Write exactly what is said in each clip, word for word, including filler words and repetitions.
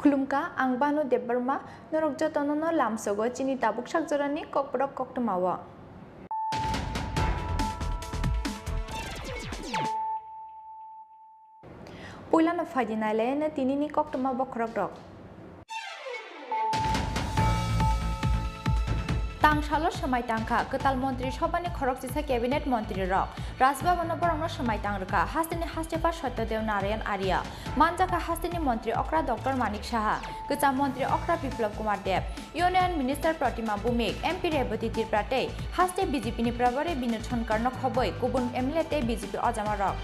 Khulumkha, ang Banu Debbarma, norok jotono no lamsogo chini tabuk sakjorani kokborok koktwmao. Puilano phaidi nailaino tinini koktwma bokhorokrok. Tangsalo swmai tangkha kwtal montri sobhani khoroksisa cabinet montrirok. Rajbhabono borokno swmai tangrwkha hasteni hastepha Satyadev Narayan Arya. Manjakha hasteni montri okra Doctor Manik Saha, kwcham montri okra Biplab Kumar Deb, Union Minister Protima Bhumik, M P Rebati Tripura tei haste B J P ni Prabhari Binod Sonkar no khobwi kubun M L A tei B J P ojama rok.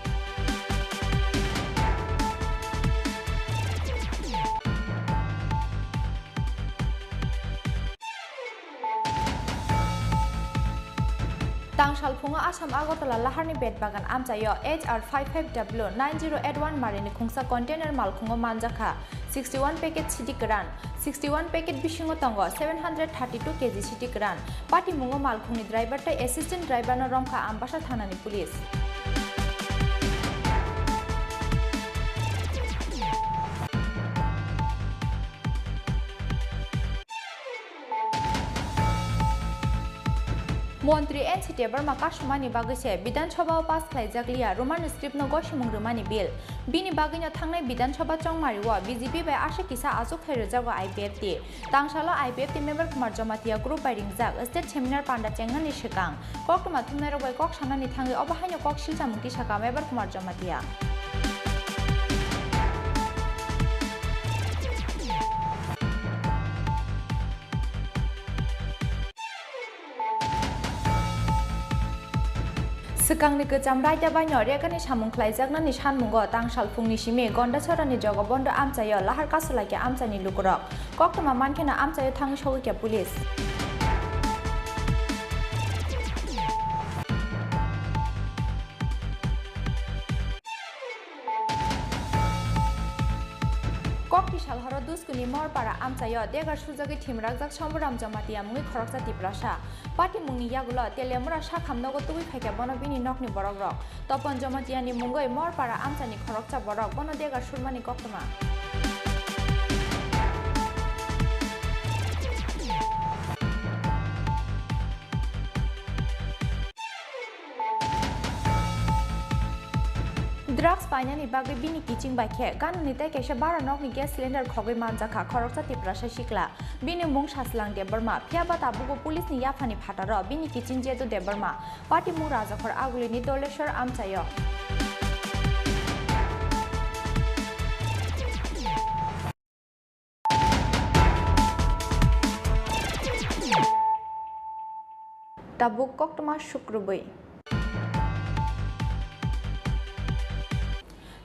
Tangsal phungo Assam Agartala Laharni Betbagan amchaio H R five five W nine zero eight one marini khungsa container malkhungo manjakha sixty one packet sidi kwran, sixty one packet bisingo tongo seven hundred thirty two K G sidi kwran. Patimungo malkhungni driver tei assistant driver no romkha Ambasa thanani police. Montri N C Debbarma kasumani bagwi se Bidhan Sabha o pass khlaijak liya Roman script no gosimung rwmani bill. Bini bagwino thangnai Bidhan Sabha chongmari o B J P bai aswk kisa achukthai rwjago I P F T. Tangsalo I P F T member Kumar Jamatia group bai ringjak state seminar panda chengnani swkang koktwma thumnairok bai kok sanani thangwi obo haino kok silchamung tisaka member Kumar Jamatia. Swkangni kwcham raida baino rekani samung khlaijaknani sanmungo tangsal phungni simi Gondasorani Jogobondo amchaio lahar kasulaikha amchaini lukurok. Koktwma mankheno amchaio thangwi sogwikha police. Kokti salhoro Duskuni Morpara amchaio degar sujagwi thimrakjak Somboram Jamatia mungwi khoroksa Tiprasa. Patimungni yagulo Teliamura sakham nogo tubui phaikha bono bini nokni borokrok. Topon Jamatiani mungwi Morpara amchani khoroksa borok bono degar surmani koktwma. Drugs painani bagwi bini kiching bai khe ganani tei kaisa bara nokni gas cylinder khogwi manjakha khoroksa Tiprasa sikla. Bini mung Saslang Debbarma, phiyaba tabukbo police ni yaphani phataro bini kiching Jedu Debbarma, patimung Rajakhor Agulini Doleshwar amchaio. Tabuk koktwma sukrubwi.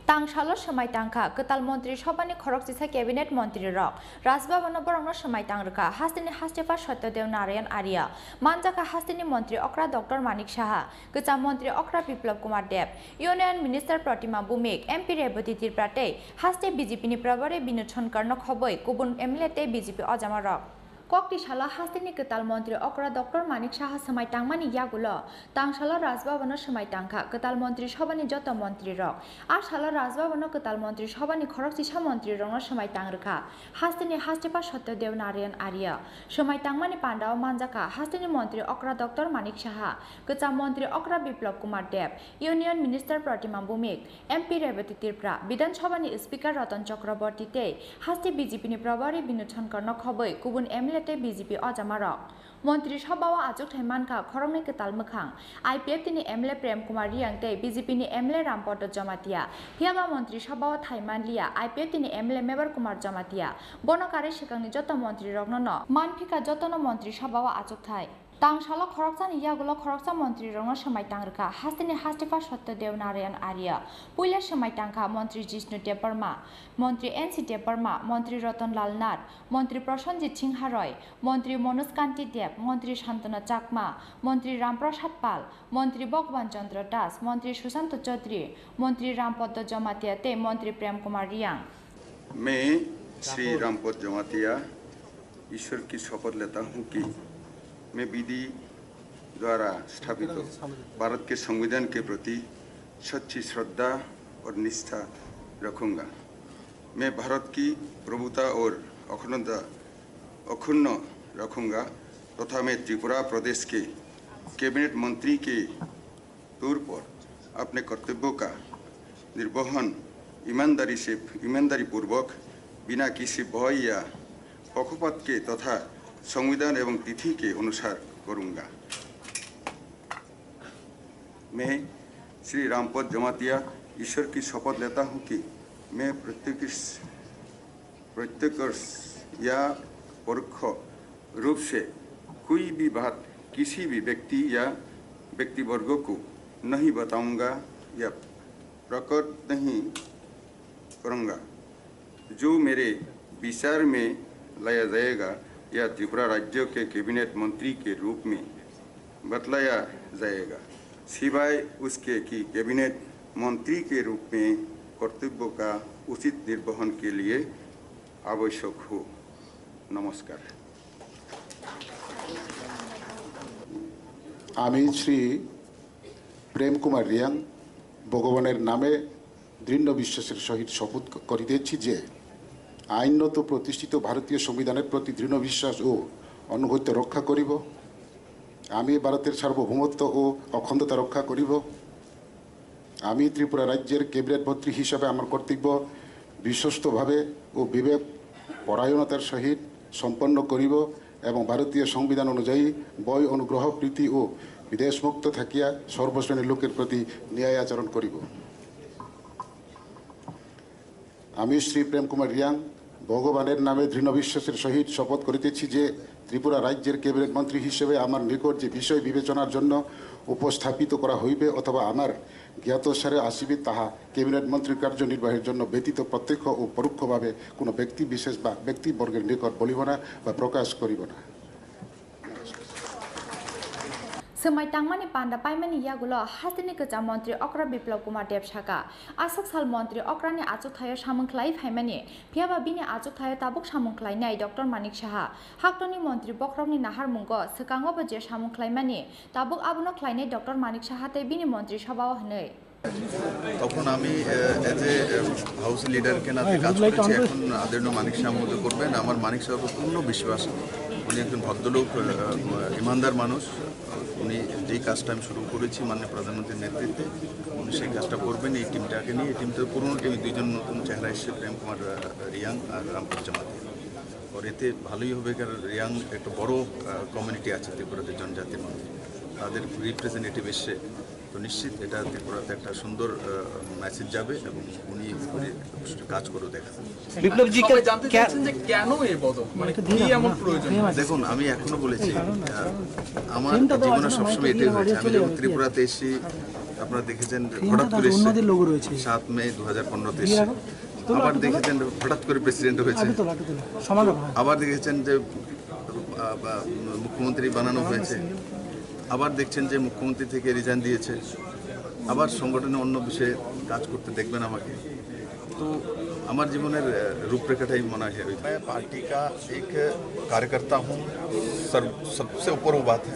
Tangsalo swmai tangkha kwtal montri sobhani khoroksisa cabinet montrirok. Rajbhabono borokno swmai tangrwkha hasteni hastepha Satyadev Narayan Arya. Manjakha hasteni montri okra Doctor Manik Saha, kwcham montri okra Biplab Kumar Deb, Union Minister Protima Bhumik, M P Rebati Tripura tei haste B J P ni Prabhari Binod Sonkarno khobwi kubun M L A tei B J P ojamarok. Kokti salo hasteni kwtal montri okra Doctor Manik Saha swmai tangmani yagulo tangsalo Rajbhabono swmai tangkha kwtal montri sobhani joto montrirok. A salo Rajbhabono kwtal montri sobhani khoroksisa montrirokno swmai tangrwkha hasteni hastepha Satyadev Narayan Arya. Swmai tangmani pandao manjakha hasteni montri okra Doctor Manik Saha, kwcham montri okra Biplab Kumar Deb, Union Minister Protima Bhumik, M P Rebati Tripura, Bidhan Sabhani Speaker Ratan Chakraborty tei haste B J P ni Prabhari Binod Sonkarno khobwi kubun M L A tei B J P ojamarok. Montri Sabhao achukthai mankha khoroknwi kwtal mwkhang, I P F T ni M L A Prem Kumar Reang tei B J P ni M L A Rampada Jamatia. Phiyaba Montri Sabhao thai manliya I P F T ni M L A Mebar Kumar Jamatia. Bono karwi swkangni joto montrirokno no manphika jotono Montri Sabhao achukthai. Tangsalo khoroksani yagulo khoroksa montrirokno swmai tangrwkha hasteni hastepha Satyadev Narayan Arya. Puila swmai tangkha montri Jishnu Debbarma, montri N C Debbarma, montri Ratan Lal Nath, montri Prasenjit Singha Roy, montri Manoj Kanti Deb, montri Santanu Chakma, montri Ram Prasad Pal, montri Bhagwan Chandra Das, montri Sushanta Chaudhary, montri Rampada Jamatia tei montri Prem Kumar Reang. मैं श्री रामपद जमातिया ईश्वर की शपथ लेता हूँ कि मैं विधि द्वारा स्थापित भारत के संविधान के प्रति सच्ची श्रद्धा और निष्ठा रखूंगा। मैं भारत की प्रभुता और अखंडता अक्षुण्ण रखूंगा तथा मैं त्रिपुरा प्रदेश के कैबिनेट मंत्री के तौर पर अपने कर्तव्यों का निर्वहन ईमानदारी से, ईमानदारी पूर्वक, बिना किसी भय या पक्षपात के तथा संविधान एवं तिथि के अनुसार करूंगा। मैं श्री रामपद जमातिया ईश्वर की शपथ लेता हूं कि मैं प्रत्यक्ष प्रत्यक्ष या परोक्ष रूप से कोई भी बात किसी भी व्यक्ति या व्यक्ति वर्ग को नहीं बताऊंगा या प्रकट नहीं करूंगा। जो मेरे विचार में लाया जाएगा या त्रिपुरा राज्य के कैबिनेट मंत्री के रूप में बतलाया जाएगा, सिवाय उसके कि कैबिनेट मंत्री के रूप में कर्तव्य का उचित निर्वहन के लिए आवश्यक हो। नमस्कार। আমি শ্রী প্রেম কুমার রিয়াং ভগবানের নামে দৃঢ় বিশ্বাসের সহিত শপথ ক-, করিতেছি যে আইনত প্রতিষ্ঠিত ভারতীয় সংবিধানের প্রতি দৃঢ় বিশ্বাস ও আনুগত্য রক্ষা করিব। আমি ভারতের সার্বভৌমত্ব ও অখণ্ডতা রক্ষা করিব। আমি ত্রিপুরা রাজ্যের ক্যাবিনেট মন্ত্রী হিসাবে আমার কর্তব্য বিশ্বস্তভাবে ও বিবেক পরায়ণতার সহিত সম্পন্ন করিব এবং ভারতীয় সংবিধান অনুযায়ী ভয়, অনুগ্রহ, প্রীতি ও বিদ্বেষমুক্ত থাকিয়া সর্বশ্রেণীর লোকের প্রতি ন্যায় আচরণ করিব। আমি শ্রী প্রেম কুমার রিয়াং ভগবানের নামে দৃঢ় বিশ্বাসের সহিত শপথ করিতেছি যে ত্রিপুরা রাজ্যের ক্যাবিনেট মন্ত্রী হিসেবে আমার নিকট যে বিষয় বিবেচনার জন্য উপস্থাপিত করা হইবে অথবা আমার জ্ঞাতসারে আসিবে, তাহা ক্যাবিনেট মন্ত্রীর কার্যনির্বাহের জন্য ব্যতীত প্রত্যক্ষ ও পরোক্ষভাবে কোনো ব্যক্তি বিশেষ বা ব্যক্তিবর্গের নিকট বলিব না বা প্রকাশ করিব না। Swmai tangmani panda paimani yagulo hasteni kwcham montri okra Biplab Kumar Deb saka, aswk sal montri okrani achukthaio samung khlai phaimani, phiyaba bini achukthaio tabuk samung khlainai Doctor Manik Saha. Haktorni montri bokhorokni naharmungo swkango bo je samung khlaimani, tabuk abono khlainai Doctor Manik Saha tei bini montri sobhao hwnwi. তখন আমি, আহ, as a, আহ, হাউস লিডারকে নাতে কাজ করেছি, এখন আদরণীয় মানিক সাহেব মহোদয় করবেন। আমার মানিক সাহেবের পূর্ণ বিশ্বাস, উনি একজন ভদ্রলোক, আহ, ইমানদার মানুষ। উনি যেই কাজটা আমি শুরু করেছি মাননীয় প্রধানমন্ত্রীর নেতৃত্বে, উনি সেই কাজটা করবেন। এই টিমটাকে নিয়ে, এই টিমটা পুরনো টিম, দুইজন নতুন চেহারা এসেছে, প্রেম কুমার, আহ, রিয়াং আর রামপদ জমাতিয়া। আর এতে ভালোই হবে, কারণ রিয়াং একটা বড়, আহ, কমিউনিটি আছে ত্রিপুরাতে, জনজাতির মানুষ, তাদের রিপ্রেজেন্টেটিভ এসছে। তো নিশ্চিত এটা ত্রিপুরাতে একটা সুন্দর, আহ, মেসেজ যাবে এবং উনি, উনি কাজ করে দেখান। বিপ্লব জি, সবাই কে-, জানতে কে-, চাচ্ছেন যে কেন এই বদল, মানে, এটা কি দিয়ে রাখো এমন না, প্রয়োজন? দিয়ে রাখো। দেখুন, আমি এখনো বলেছি, এই কারণ না, আহ, কারণ আমার ফিল্মটা তো জীবনে আছে না, সবসময় এটা এটাই দিয়ে হয়েছে। আমি যখন ত্রিপুরাতে এসেছি, আপনারা দেখেছেন, ফিল্মটা হঠাৎ তো করে আছে, এসেছে। অন্যদের লোগো রয়েছে। সাত মে দু হাজার পনেরোতে দিয়ে এসেছে। রাখো। তোলো, আবার তোলো। দেখেছেন, হঠাৎ করে প্রেসিডেন্ট হয়েছে। আগে তোলো, আগে তোলো। সমাধান হয়। আবার দেখেছেন যে আহ, বা, মুখ্যমন্ত্রী বানানো হয়েছে, আবার দেখছেন যে মুখ্যমন্ত্রী থেকে রিজাইন দিয়েছে, আবার সংগঠনে অন্য বিষয়ে কাজ করতে দেখবেন আমাকে। তো আমার জীবনের, আহ, রূপরেখাটাই মনে হয় ওই। मैं पार्टी का एक कार्यकर्ता हूँ, सर, सबसे ऊपर वो बात है।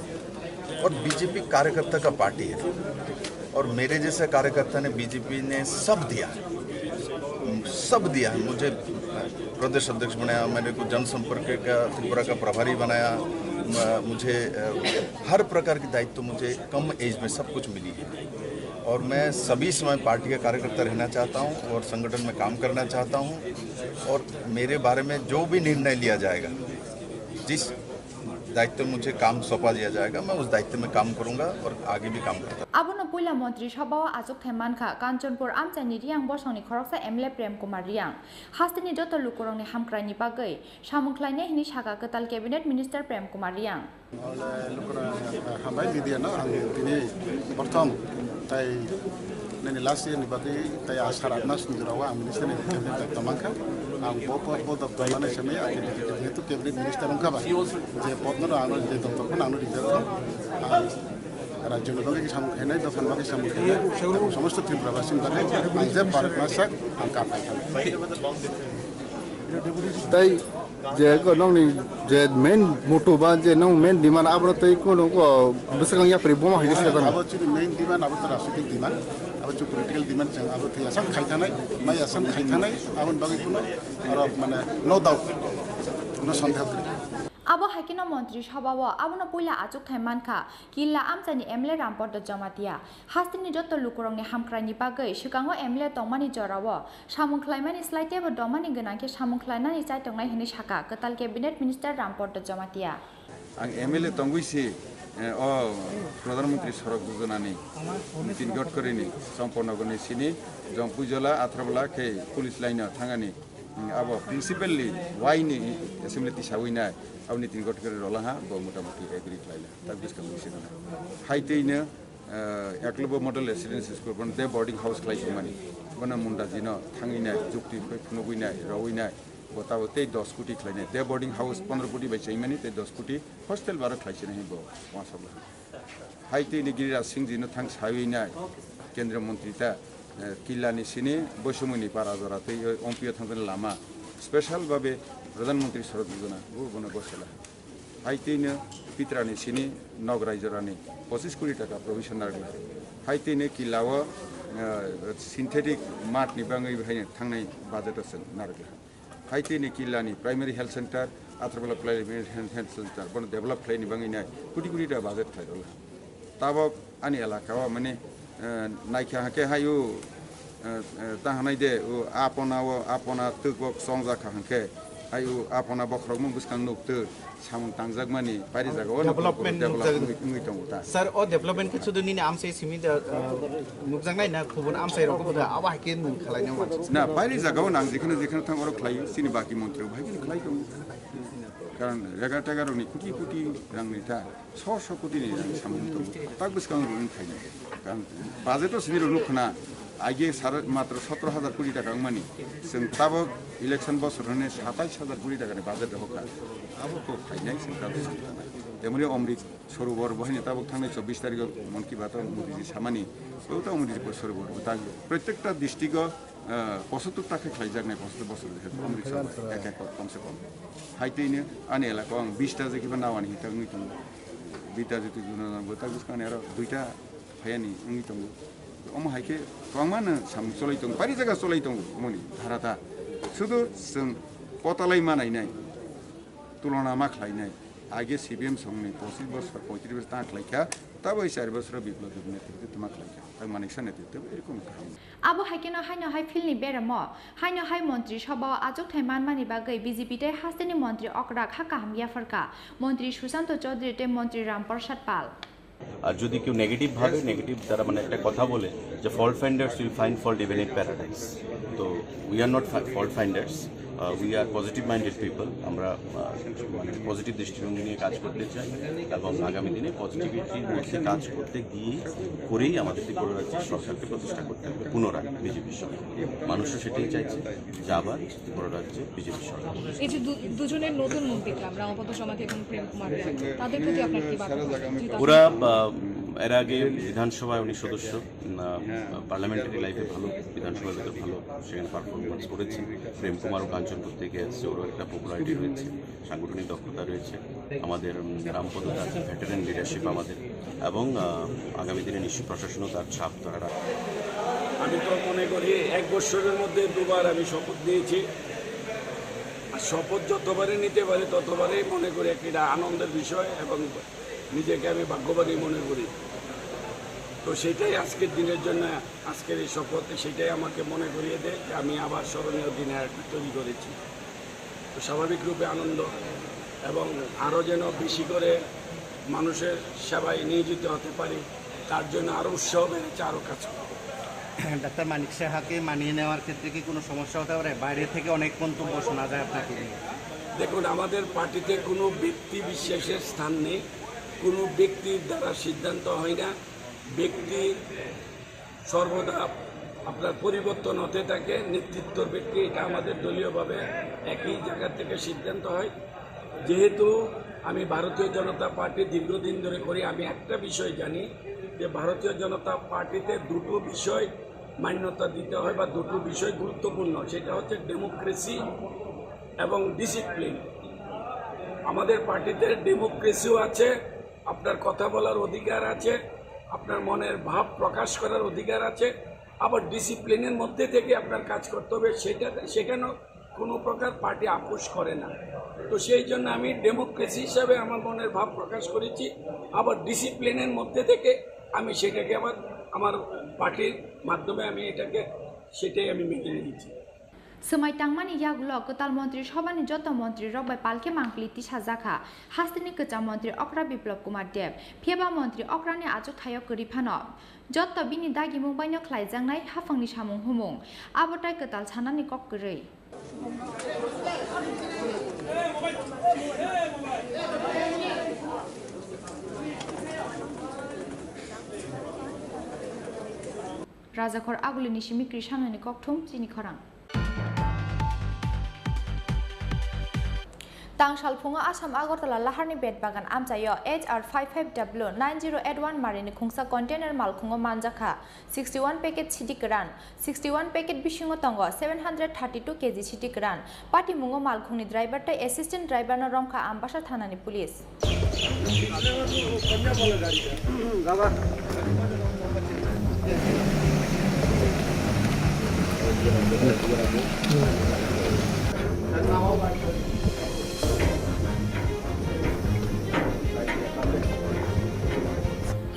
और बीजेपी कार्यकर्ता का पार्टी है। और मेरे जैसे कार्यकर्ता ने, बीजेपी ने सब दिया है, सब दिया है। मुझे प्रदेश अध्यक्ष बनाया, मेरे को जनसंपर्क का, त्रिपुरा का प्रभारी बनाया, म-, मुझे, अ, हर प्रकार की दायित्व मुझे कम एज में सब कुछ मिली है। और मैं सभी समय पार्टी का कार्यकर्ता रहना चाहता हूँ और संगठन में काम करना चाहता हूँ। और मेरे बारे में जो भी निर्णय लिया जाएगा, जिस दायित्व मुझे काम सौंपा दिया जाएगा, मैं उस दायित्व में काम करूंगा और आगे भी काम करता। Abono puila montri sobhao achukthai mankha Kanchanpur amchaini Riang bosongni khoroksa M L A Prem Kumar Riang. Hasteni joto lukurokni hamkraini bagwi samung khlainai hwnwi sakha kwtal cabinet minister Prem Kumar Riang. Hambai media no ang tini prothom tai nini last year ni bagwi tai a sara mas ni jora o ang minister ni cabinet daitwa mankha. Ang bo pod, bo doptor manai samai ang cabinet, jehetu cabinet minister wngkha ba, je pod no ang je doptor phano ang rijak kha. Ang rajyo ni bagwi samung khainai, dopha ni bagwi samung khainai, somosto Tripura basi ni bagwi ang je parok masak ang kapai kha. Tai je ko nokni je main motto ba je nong main demand abo tei kono ko bwswk wng yapri boma hai se. Abo chini main demand, abo to rajnitik demand. Chwng political demand chwng abo thwi asam khai thanai, mai asam khai thanai, aboni bagwi kuno aro mane no doubt, no sandeh kwrwi. Abo hai kheno Montri Sabha o abono puila achukthai mankha Killa amchaini M L A Rampordo Jamatia. Hasteni joto lukurokni hamkraini bagwi swkango M L A tongmani jorao samung khlaimani slai teibo domani gwnang khe samung khlainani chaitongnai hwnwi sakha kwtal Cabinet Minister Rampordo Jamatia. Ang M L A tongwi si, eh, o Pradhan Mantri Sadak Yojana ni, Nitin Gadkari ni, Champanagar ni sini, jong Puijola, Atharabala khe police line o thangani, mm, abo principally why ni assembly tisawi nai, abo Nitin Gadkari rola ha, bo motamuti agree khlaila, tak buskang busi nai. Hai twi no, eh, Eklavya Model Residential School, bono day boarding house khlai tongmani, bono Munda jino thangwi nai, jukti phai phunugwi nai, rawi nai, bo tabo tei dos koti khlainai. Day boarding house pondro koti bai chaimani, tei dos koti hostel baro khlaisina hi bo wansokla. Hai tei ni Giriraj Singh ji no thang sawi nai Kendra Mantri ta, eh, Killa ni sini Boisomoi ni para jora tei, eh, Ompio thangtani lama special babe Pradhan Mantri Sadak Yojana bo bono gosela. Hai tei no Pitra ni sini Nograi jora ni pochis koti taka provision narwkla. Hai tei no Killa o, eh, synthetic mat ni bangwi hai thangnai budget o se narwkla. Hai tei ni Killa ni primary health center, Atharabala primary health, health center, bono develop khlai ni bangwi nai koti koti ta budget khlai rwla. Tabok ani elaka o mane, eh, naikha hake hai o, eh, eh, ta hanai de o apona o, apona twk o chongjak kha hwnkhe hai o apona bokhorok mung bwskang nuk twk. Samung tangjakmani pairi jaga o development development nukjak- wngwi, wngwi tongo ta. Sir, o development khe sudu nini amsai simi da, uh, nukjaknai na kubun amsai rok bo da abo hai khe nung khalai na wansi. Na, pairi jaga o nang jekheno jekheno thang oro khlai o, chini baki montri rok hai khe khlai tongo. Karon rega tega rok ni koti koti rang ni ta, so so koti ni rang samung tongo. Tak bwskang rung khaina. Karon budget o sini rok nukho na. Aige sar matro sotro hajar koti taka wngmani, chwng tabok election bosor hwnwi satais hajar koti takani budget rohorkha. Abo kok phainai chwng tabok sangkha. Temoni Amrit Sarovar bo haino tabok thangnai chobbish tarikh o Mann Ki Baat o Modiji samani, bo ta Modiji Sarovar bo ta prottekta district o, ah, pochottor ta khe khlaijaknai pochottor bosor Amrit Sarovar ek ek kom se kom. Hai tei no ani elaka o ang bish ta je kiba nawani hita wngwi tongo. Bita jyoti guna bo ta bwskang ni aro duita phaiani wngwi tongo. Omo hai khe kwbangma no samung cholai tongo, pairi jaga cholai tongo, omoni dhara ta. Sudu chwng kotalai ma nainai, tulona ma khlainai. Age C P M songni pochis bosor, poitrish bosor ta khlaikha, taboi char bosor Biplab Deb netrito ma khlaikha. Ta Manik Saha netrito erokom kaham. Abo hai kheno haino hai field ni beremo, haino hai Montri Sabha o achukthai manmani bagwi B J P tei hasteni montri okra kha kaham yapharkha, Montri Sushanto Chaudhary tei Montri Ram Prasad Pal. আর যদি কেউ নেগেটিভ ভাবে, নেগেটিভ তারা মানে একটা কথা বলে যে fault finders will find fault even in paradise, তো we are not fault finders, we are positive minded people. আমরা, আহ, মানে পজিটিভ দৃষ্টিভঙ্গি নিয়ে কাজ করতে চাই এবং আগামী দিনে পজিটিভিটির মধ্যে কাজ করতে গিয়ে করেই আমাদের ত্রিপুরা রাজ্যের সরকারকে প্রতিষ্ঠা করতে হবে পুনরায় বিজেপির সরকার। মানুষও সেটাই চাইছে যে আবার ত্রিপুরা রাজ্যে বিজেপি সরকার। এই যে দু-, দুজনের নতুন মন্ত্রী দেখলাম, রামপদ জমাতি এবং প্রেম কুমার রায়, তাদের প্রতি আপনার কি বার্তা? ওরা, আহ, এর আগে বিধানসভায় উনি সদস্য, আহ, পার্লামেন্টারি লাইফে ভালো, বিধানসভার ভিতরে ভালো সেখানে পারফরমেন্স করেছেন। প্রেম কুমারও কাঞ্চনপুর থেকে এসছে, ওরও একটা পপুলারিটি রয়েছে, সাংগঠনিক দক্ষতা রয়েছে। আমাদের, উম, রামপদ দাস ভেটারেন লিডারশিপ আমাদের, এবং, আহ, আগামী দিনে নিশ্চয়ই প্রশাসনও তার ছাপ ধরে রাখবে। আমি তো মনে করি এক বছরের মধ্যে দুবার আমি শপথ নিয়েছি। আর শপথ যতবারই নিতে পারি ততবারই মনে করি একটা আনন্দের বিষয় এবং নিজেকে আমি ভাগ্যবানই মনে করি। তো সেটাই আজকের দিনের জন্য, আজকের এই শপথ, সেটাই আমাকে মনে করিয়ে দেয় যে আমি আবার স্মরণীয় দিন একটা তৈরি করেছি। তো স্বাভাবিক রূপে আনন্দ এবং আরও যেন বেশি করে মানুষের সেবায় নিয়োজিত হতে পারি, তার জন্য আরও উৎসাহ বেড়েছে, আরও কাজ করব। ডাক্তার মানিক সাহাকে মানিয়ে নেওয়ার ক্ষেত্রে কি কোনো সমস্যা হতে পারে? বাইরে থেকে অনেক মন্তব্য শোনা যায় আপনাকে নিয়ে। দেখুন, আমাদের পার্টিতে কোনো ব্যক্তি বিশ্বাসের স্থান নেই, কোনো ব্যক্তির দ্বারা সিদ্ধান্ত হয় না। ব্যক্তি সর্বদা আপনার পরিবর্তন হতে থাকে, নেতৃত্বর ব্যক্তি, এটা আমাদের দলীয়ভাবে একই জায়গা থেকে সিদ্ধান্ত হয়। যেহেতু আমি ভারতীয় জনতা পার্টি দীর্ঘদিন ধরে করি, আমি একটা বিষয় জানি যে ভারতীয় জনতা পার্টিতে দুটো বিষয় মান্যতা দিতে হয় বা দুটো বিষয় গুরুত্বপূর্ণ, সেটা হচ্ছে ডেমোক্রেসি এবং ডিসিপ্লিন। আমাদের পার্টিতে ডেমোক্রেসিও আছে, আপনার কথা বলার অধিকার আছে, আপনার মনের ভাব প্রকাশ করার অধিকার আছে, আবার ডিসিপ্লিনের মধ্যে থেকে আপনার কাজ করতে হবে, সেটা, সেখানেও কোনো প্রকার পার্টি আপোষ করে না। তো সেই জন্য আমি ডেমোক্রেসি হিসাবে আমার মনের ভাব প্রকাশ করেছি। আবার ডিসিপ্লিনের মধ্যে থেকে আমি সেটাকে আবার আমার পার্টির মাধ্যমে আমি এটাকে, সেটাই আমি মেনে নিয়েছি। Swmai tangmani yagulo kwtal montri sobhani joto montri rok bai palkhe mangpili tisajakha hasteni kwcham montri okra Biplab Kumar Deb. Phiyaba montri okrani achukthai o kwrwi phano joto bini dagimung baino khlaijaknai haphangni samung humung, abo tai kwtal sanani kok kwrwi. Rajakhor Agulini simi Krishanani kokthum chini khorang. Tang salphungo Assam Agartala laharni bet bagan amchaio H R five five W nine zero eight one marini khungsa container malkhungo manjakha sixty one packet sidi kwran, sixty one packet bisingo tongo seven hundred thirty two K G sidi kwran. Patimungo malkhungni driver tei assistant driver no romkha Ambasa thanani police.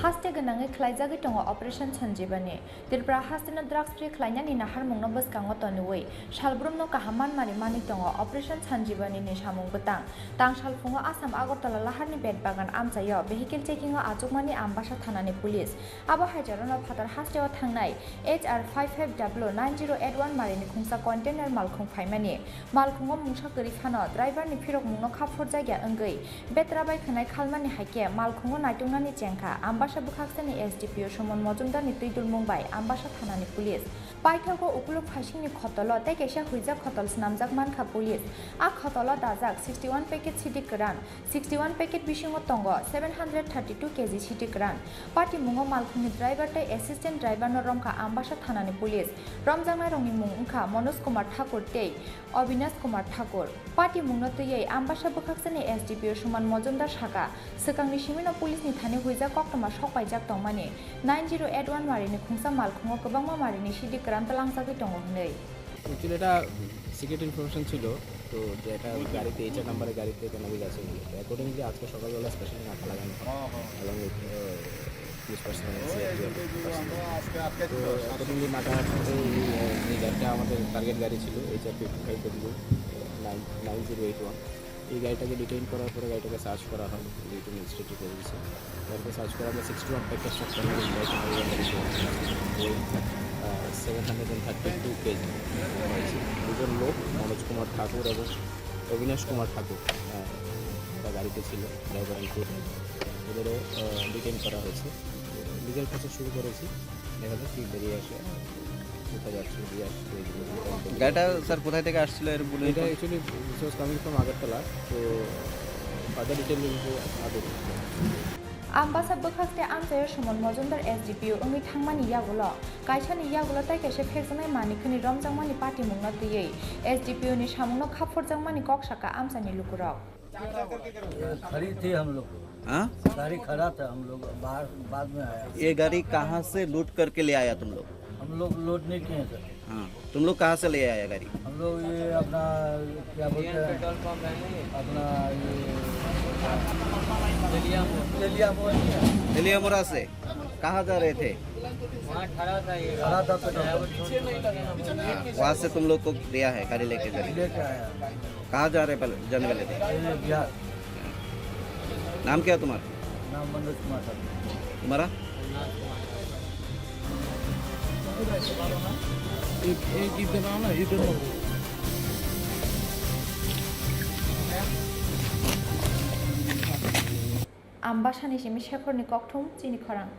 Haste gwnangwi khlaijagwi tongo Operation Sanjibani. Tripura hasteno drugs free khlainani naharmungno bwskango toniwi salbrumno kaham manmari manwi tongo Operation Sanjibani ni samung bwtang. Tang salphungo Assam Agartala laharni bet bagan amchaio vehicle checking o achukmani Ambasa thanani police. Abo haijarono phatar hasteo thangnai H R five five W nine zero eight one marini khungsa container malkhung phaimani. Malkhungo mungsa kwrwi phano driver ni phirokmungno kha phurjakya wngwi betra bai khwnai khalmani hai khe malkhungo naituknani chengkha Ambasa bwkhaksani S D P O Suman Mojumdar ni twidulmung bai Ambasa thanani police. Paithago ukuluk phaisingni khotolo tei kaisa huijak khotol swnamjak mankha police. A khotolo dajak sixty one packet sidi kwran, sixty one packet bisingo tongo seven hundred thirty two K G sidi kwran. Patimungo malkhungni driver tei assistant driver no romkha Ambasa thanani police. Romjaknairokni mung wngkha Manoj Kumar Thakur tei Avinash Kumar Thakur. Patimungno twiwi Ambasa bwkhaksani S D P O Suman Mojumdar saka, swkangni simino police ni thani huijak koktwma sokpaijak tongmani nine zero eight one marini khungsa malkhungo kwbangma marini sidi kwran twlangjagwi tongo hwnwi. Actually, এটা secret information ছিল, তো যে একটা গাড়িতে, এইচআর নাম্বারের গাড়িতে কেনাবেচা আছে বলে। তো অ্যাকর্ডিংলি আজকে সকালবেলা স্পেশালি নাকা লাগানো হয়। হ্যাঁ, হ্যাঁ। Along with, uh, police personnel, CRPF personnel. তো অ্যাকর্ডিংলি নাকা এই, এই গাড়িটা আমাদের টার্গেট গাড়ি ছিল, HR fifty five W nine, nine zero eight one. এই গাড়িটাকে ডিটেইন করার পরে গাড়িটাকে সার্চ করা হয়, ডিটেইন রেজিস্ট্রেশন করে দিয়েছে। গাড়িটা সার্চ করে আমরা সিক্সটি ওয়ান প্যাকেজ সব ওই, uh, seven hundred and thirty two KG হয়েছে। দুজন লোক, মনোজ কুমার ঠাকুর এবং অবিনাশ কুমার ঠাকুর, আহ, তারা গাড়িতে ছিল, ড্রাইভার অ্যান্ড ক্রু। ওদেরও, আহ, ডিটেইন করা হয়েছে। লিগ্যাল প্রসেস শুরু করেছি, দেখা যাক কি বেরিয়ে আসে, কোথায় যাচ্ছে, দিয়ে আসছে, এই জিনিসগুলো। গাড়িটা, স্যার, কোথায় থেকে আসছিল এর বলে এটা actually it was coming from Agartala, so further detail will be added. Ambasa bwkhaste amchaio Suman Mojumdar S D P O wngwi thangmani yagulo, kaisani yagulo tei kaisa phekjaknai manwi khwnwi romjakmani patimungno twiwi S D P O ni samungno kha phurjakmani kok saka amchaini lukurok. ये खड़ी थी हम लोग। हाँ? गाड़ी खड़ा था, हम लोग बाहर, बाद में आया। ये गाड़ी कहाँ से लूट करके ले आया तुम लोग? हम लोग लोड नहीं किए सर। हाँ, तुम लोग कहाँ से ले आया गाड़ी? हम लोग ये अपना, क्या बोलते हैं, अपना ये तेलिया मोड़। तेलिया मोड़ नहीं है? तेलियामुरा से? कहाँ जा रहे थे? वहाँ खड़ा था ये। खड़ा था पेट्रोल पंप। वहाँ से तुम लोग को दिया है, गाड़ी लेके चले? लेके आया। कहाँ जा रहे पहले, जाने वाले थे? ये बिहार। नाम क्या है तुम्हारा? नाम मनोज कुमार ठाकुर। तुम्हारा? एक, एक इधर आओ ना, इधर आओ। Ambasani simi Shekhorni kokthum chini khorang.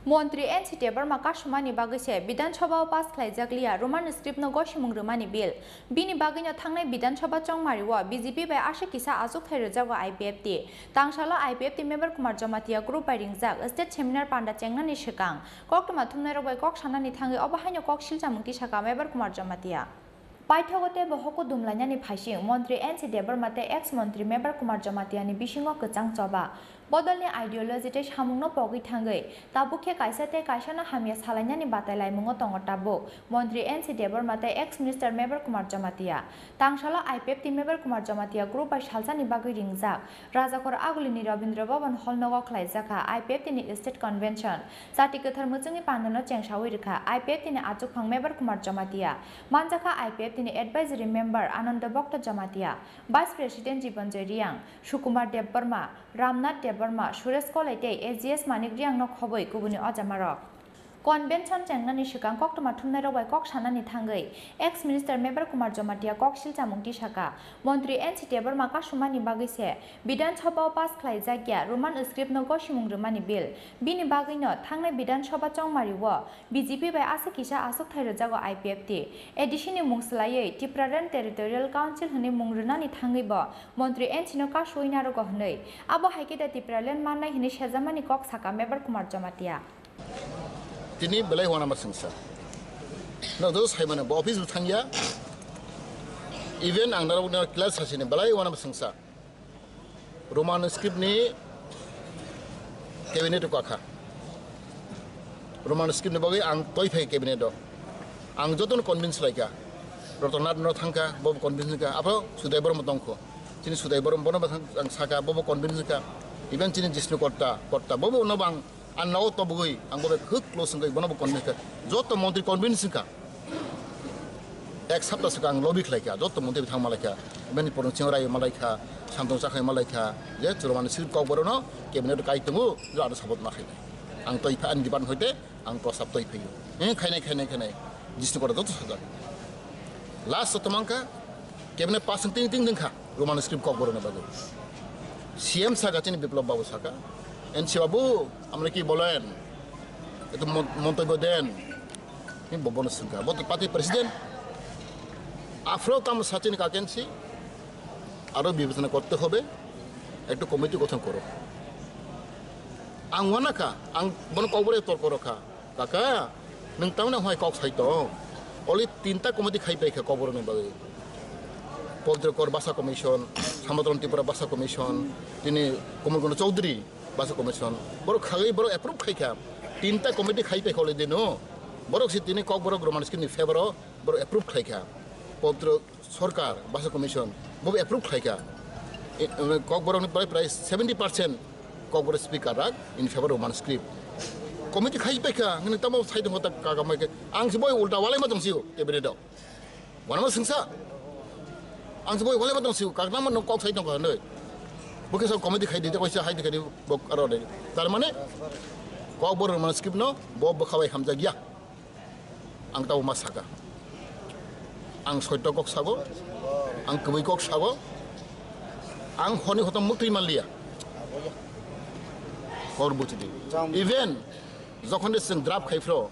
Montri N C Debbarma kasumani bagwi se Bidhan Sabha o pass khlaijak liya Roman script no gosimung rwmani bill. Bini bagwino thangnai Bidhan Sabha chongmari o B J P bai aswk kisa achukthai rwjago I P F T. Tangsalo I P F T member Kumar Jamatia group bai ringjak state seminar panda chengnani swkang koktwma thumnairok bai kok sanani thangwi obo haino kok silchamung tisaka member Kumar Jamatia. Paithago tei bohok kudum lainani phaising, Montri N C Debbarma tei ex-montri Mebar Kumar Jamatia ni bisingo kwchang choba. Bodolni ideology tei samungno pogwi thangwi, tabuk khe kaisa tei kaisano hamya salainani batai laimungo tongo tabuk, Montri N C Debbarma tei ex-minister Mebar Kumar Jamatia. Tangsalo I P F T Mebar Kumar Jamatia group bai salsani bagwi ringjak Rajakhor Agulini Rabindra Bhavan Hall nogo khlaijakha I P F T ni State Convention. Chati kwthar mwchwngni pandano chengsawi rwkha I P F T ni achukphang Mebar Kumar Jamatia, manjakha I P F T ni advisory member Ananda Bhakta Jamatia, vice president Jibanjoy Reang, Sukumar Debbarma, Ramnath Debbarma, Suresh Kolai tei A G S Manik Reangno khobwi kubuni ojamarok. Convention chengnani swkang koktwma thumnairok bai kok sanani thangwi ex-minister Mebar Kumar Jamatia koksil chamung tisaka, Montri N C Debbarma kasumani bagwi se Bidhan Sabha o pass khlaijakya Roman script no gosimung rwmani bill. Bini bagwino thangnai Bidhan Sabha chongmari o B J P bai aswk kisa achukthai rwjago I P F T. A D C ni mung swlaiwi Tipraland Territorial Council hwnwi mung rwnani thangwi bo Montri N C no kasuwi narogo hwnwi. Abo hai khe da Tipraland mannai hwnwi sejamani kok saka Mebar Kumar Jamatia. Tini belai uanama swngsa. Nok joto saimano bo office bo thangya. Even ang narok no class sasini belai uanama swngsa. Roman script ni cabinet o kakha. Roman script ni bagwi ang toi phai cabinet o. Ang jotono convince laikha. Rotanath no thangkha, bo convince kha. Abo Sudai Borom tongkho. Chini Sudai Borom bono ang saka, bo convince kha. Even chini Jishnu Kotta, Kotta, bo no bang Ang nao tobogwi, ang bo bai kwk close wngwi, bono bo convince kha. Joto montri convince wngkha. Ek sapta swkang lobby khlai kha, joto montri bithang malai kha. Bini porong ching rai malai kha, samtong chakhai malai kha. Je churumani sir kok borok no cabinet kai tongo, je ano support ma khainai. Ang toi pha ani department hoite, ang prostab toi phaio. Eh, khainai, khainai, khainai. Jisni kora joto sajak. Last o tomang kha, cabinet pass wng ting ting ding kha. Roman script kok borok ni bagwi. C M saka chini Biplab Babu saka, N C Babu, amne ki bolen? Ekta mon-, montobyo den. Ni bo bono swngkha. Bo to party president. Aphro tamo sachini kakensi. Aro bibechona korte hobe. Ekta committee gothon koro. Ang wanakha, ang bono kok borok tor koro kha. Kaka, nwng tamni hwnwi kok sai tong? Oli tinta committee khai paikha kok borokni bagwi. Pabitra Kor Bhasha Commission, Samataram Tripura Bhasha Commission, tini Komol Kanta Chowdhury Bhasha Commission. Borok khagwi borok approve khaikha. Tinta committee khai paikha oli dino. Borok si tini kok borok Roman script ni favor o borok approve khlaikha. Pabitra Sorkar, Bhasha Commission, bo approve khlaikha. E, e, Kokborokni prai prai seventy percent Kokborok speaker rak in favor of Roman script. Committee khai paikha, hwnwi tamo sai tongkha ta kaka mai khe. Ang se boi ulta walai ma tongsiu, cabinet o. Wanama swngsa. Ang se boi walai ma tongsiu, kakna ma nong kok sai tongkha hwnwi. Bo khe sa committee khai di, ta kaisa hai di khai di, bo aro de. Tar mane, Kokborok Roman script no, bo bwkha bai hamjakya. Ang tabuk ma saka. Ang soito kok sago, ang kwbwi kok sago, ang honi hotom mwtwi manliya. Hor buchidi. Even jokhon de chwng draft khai phro,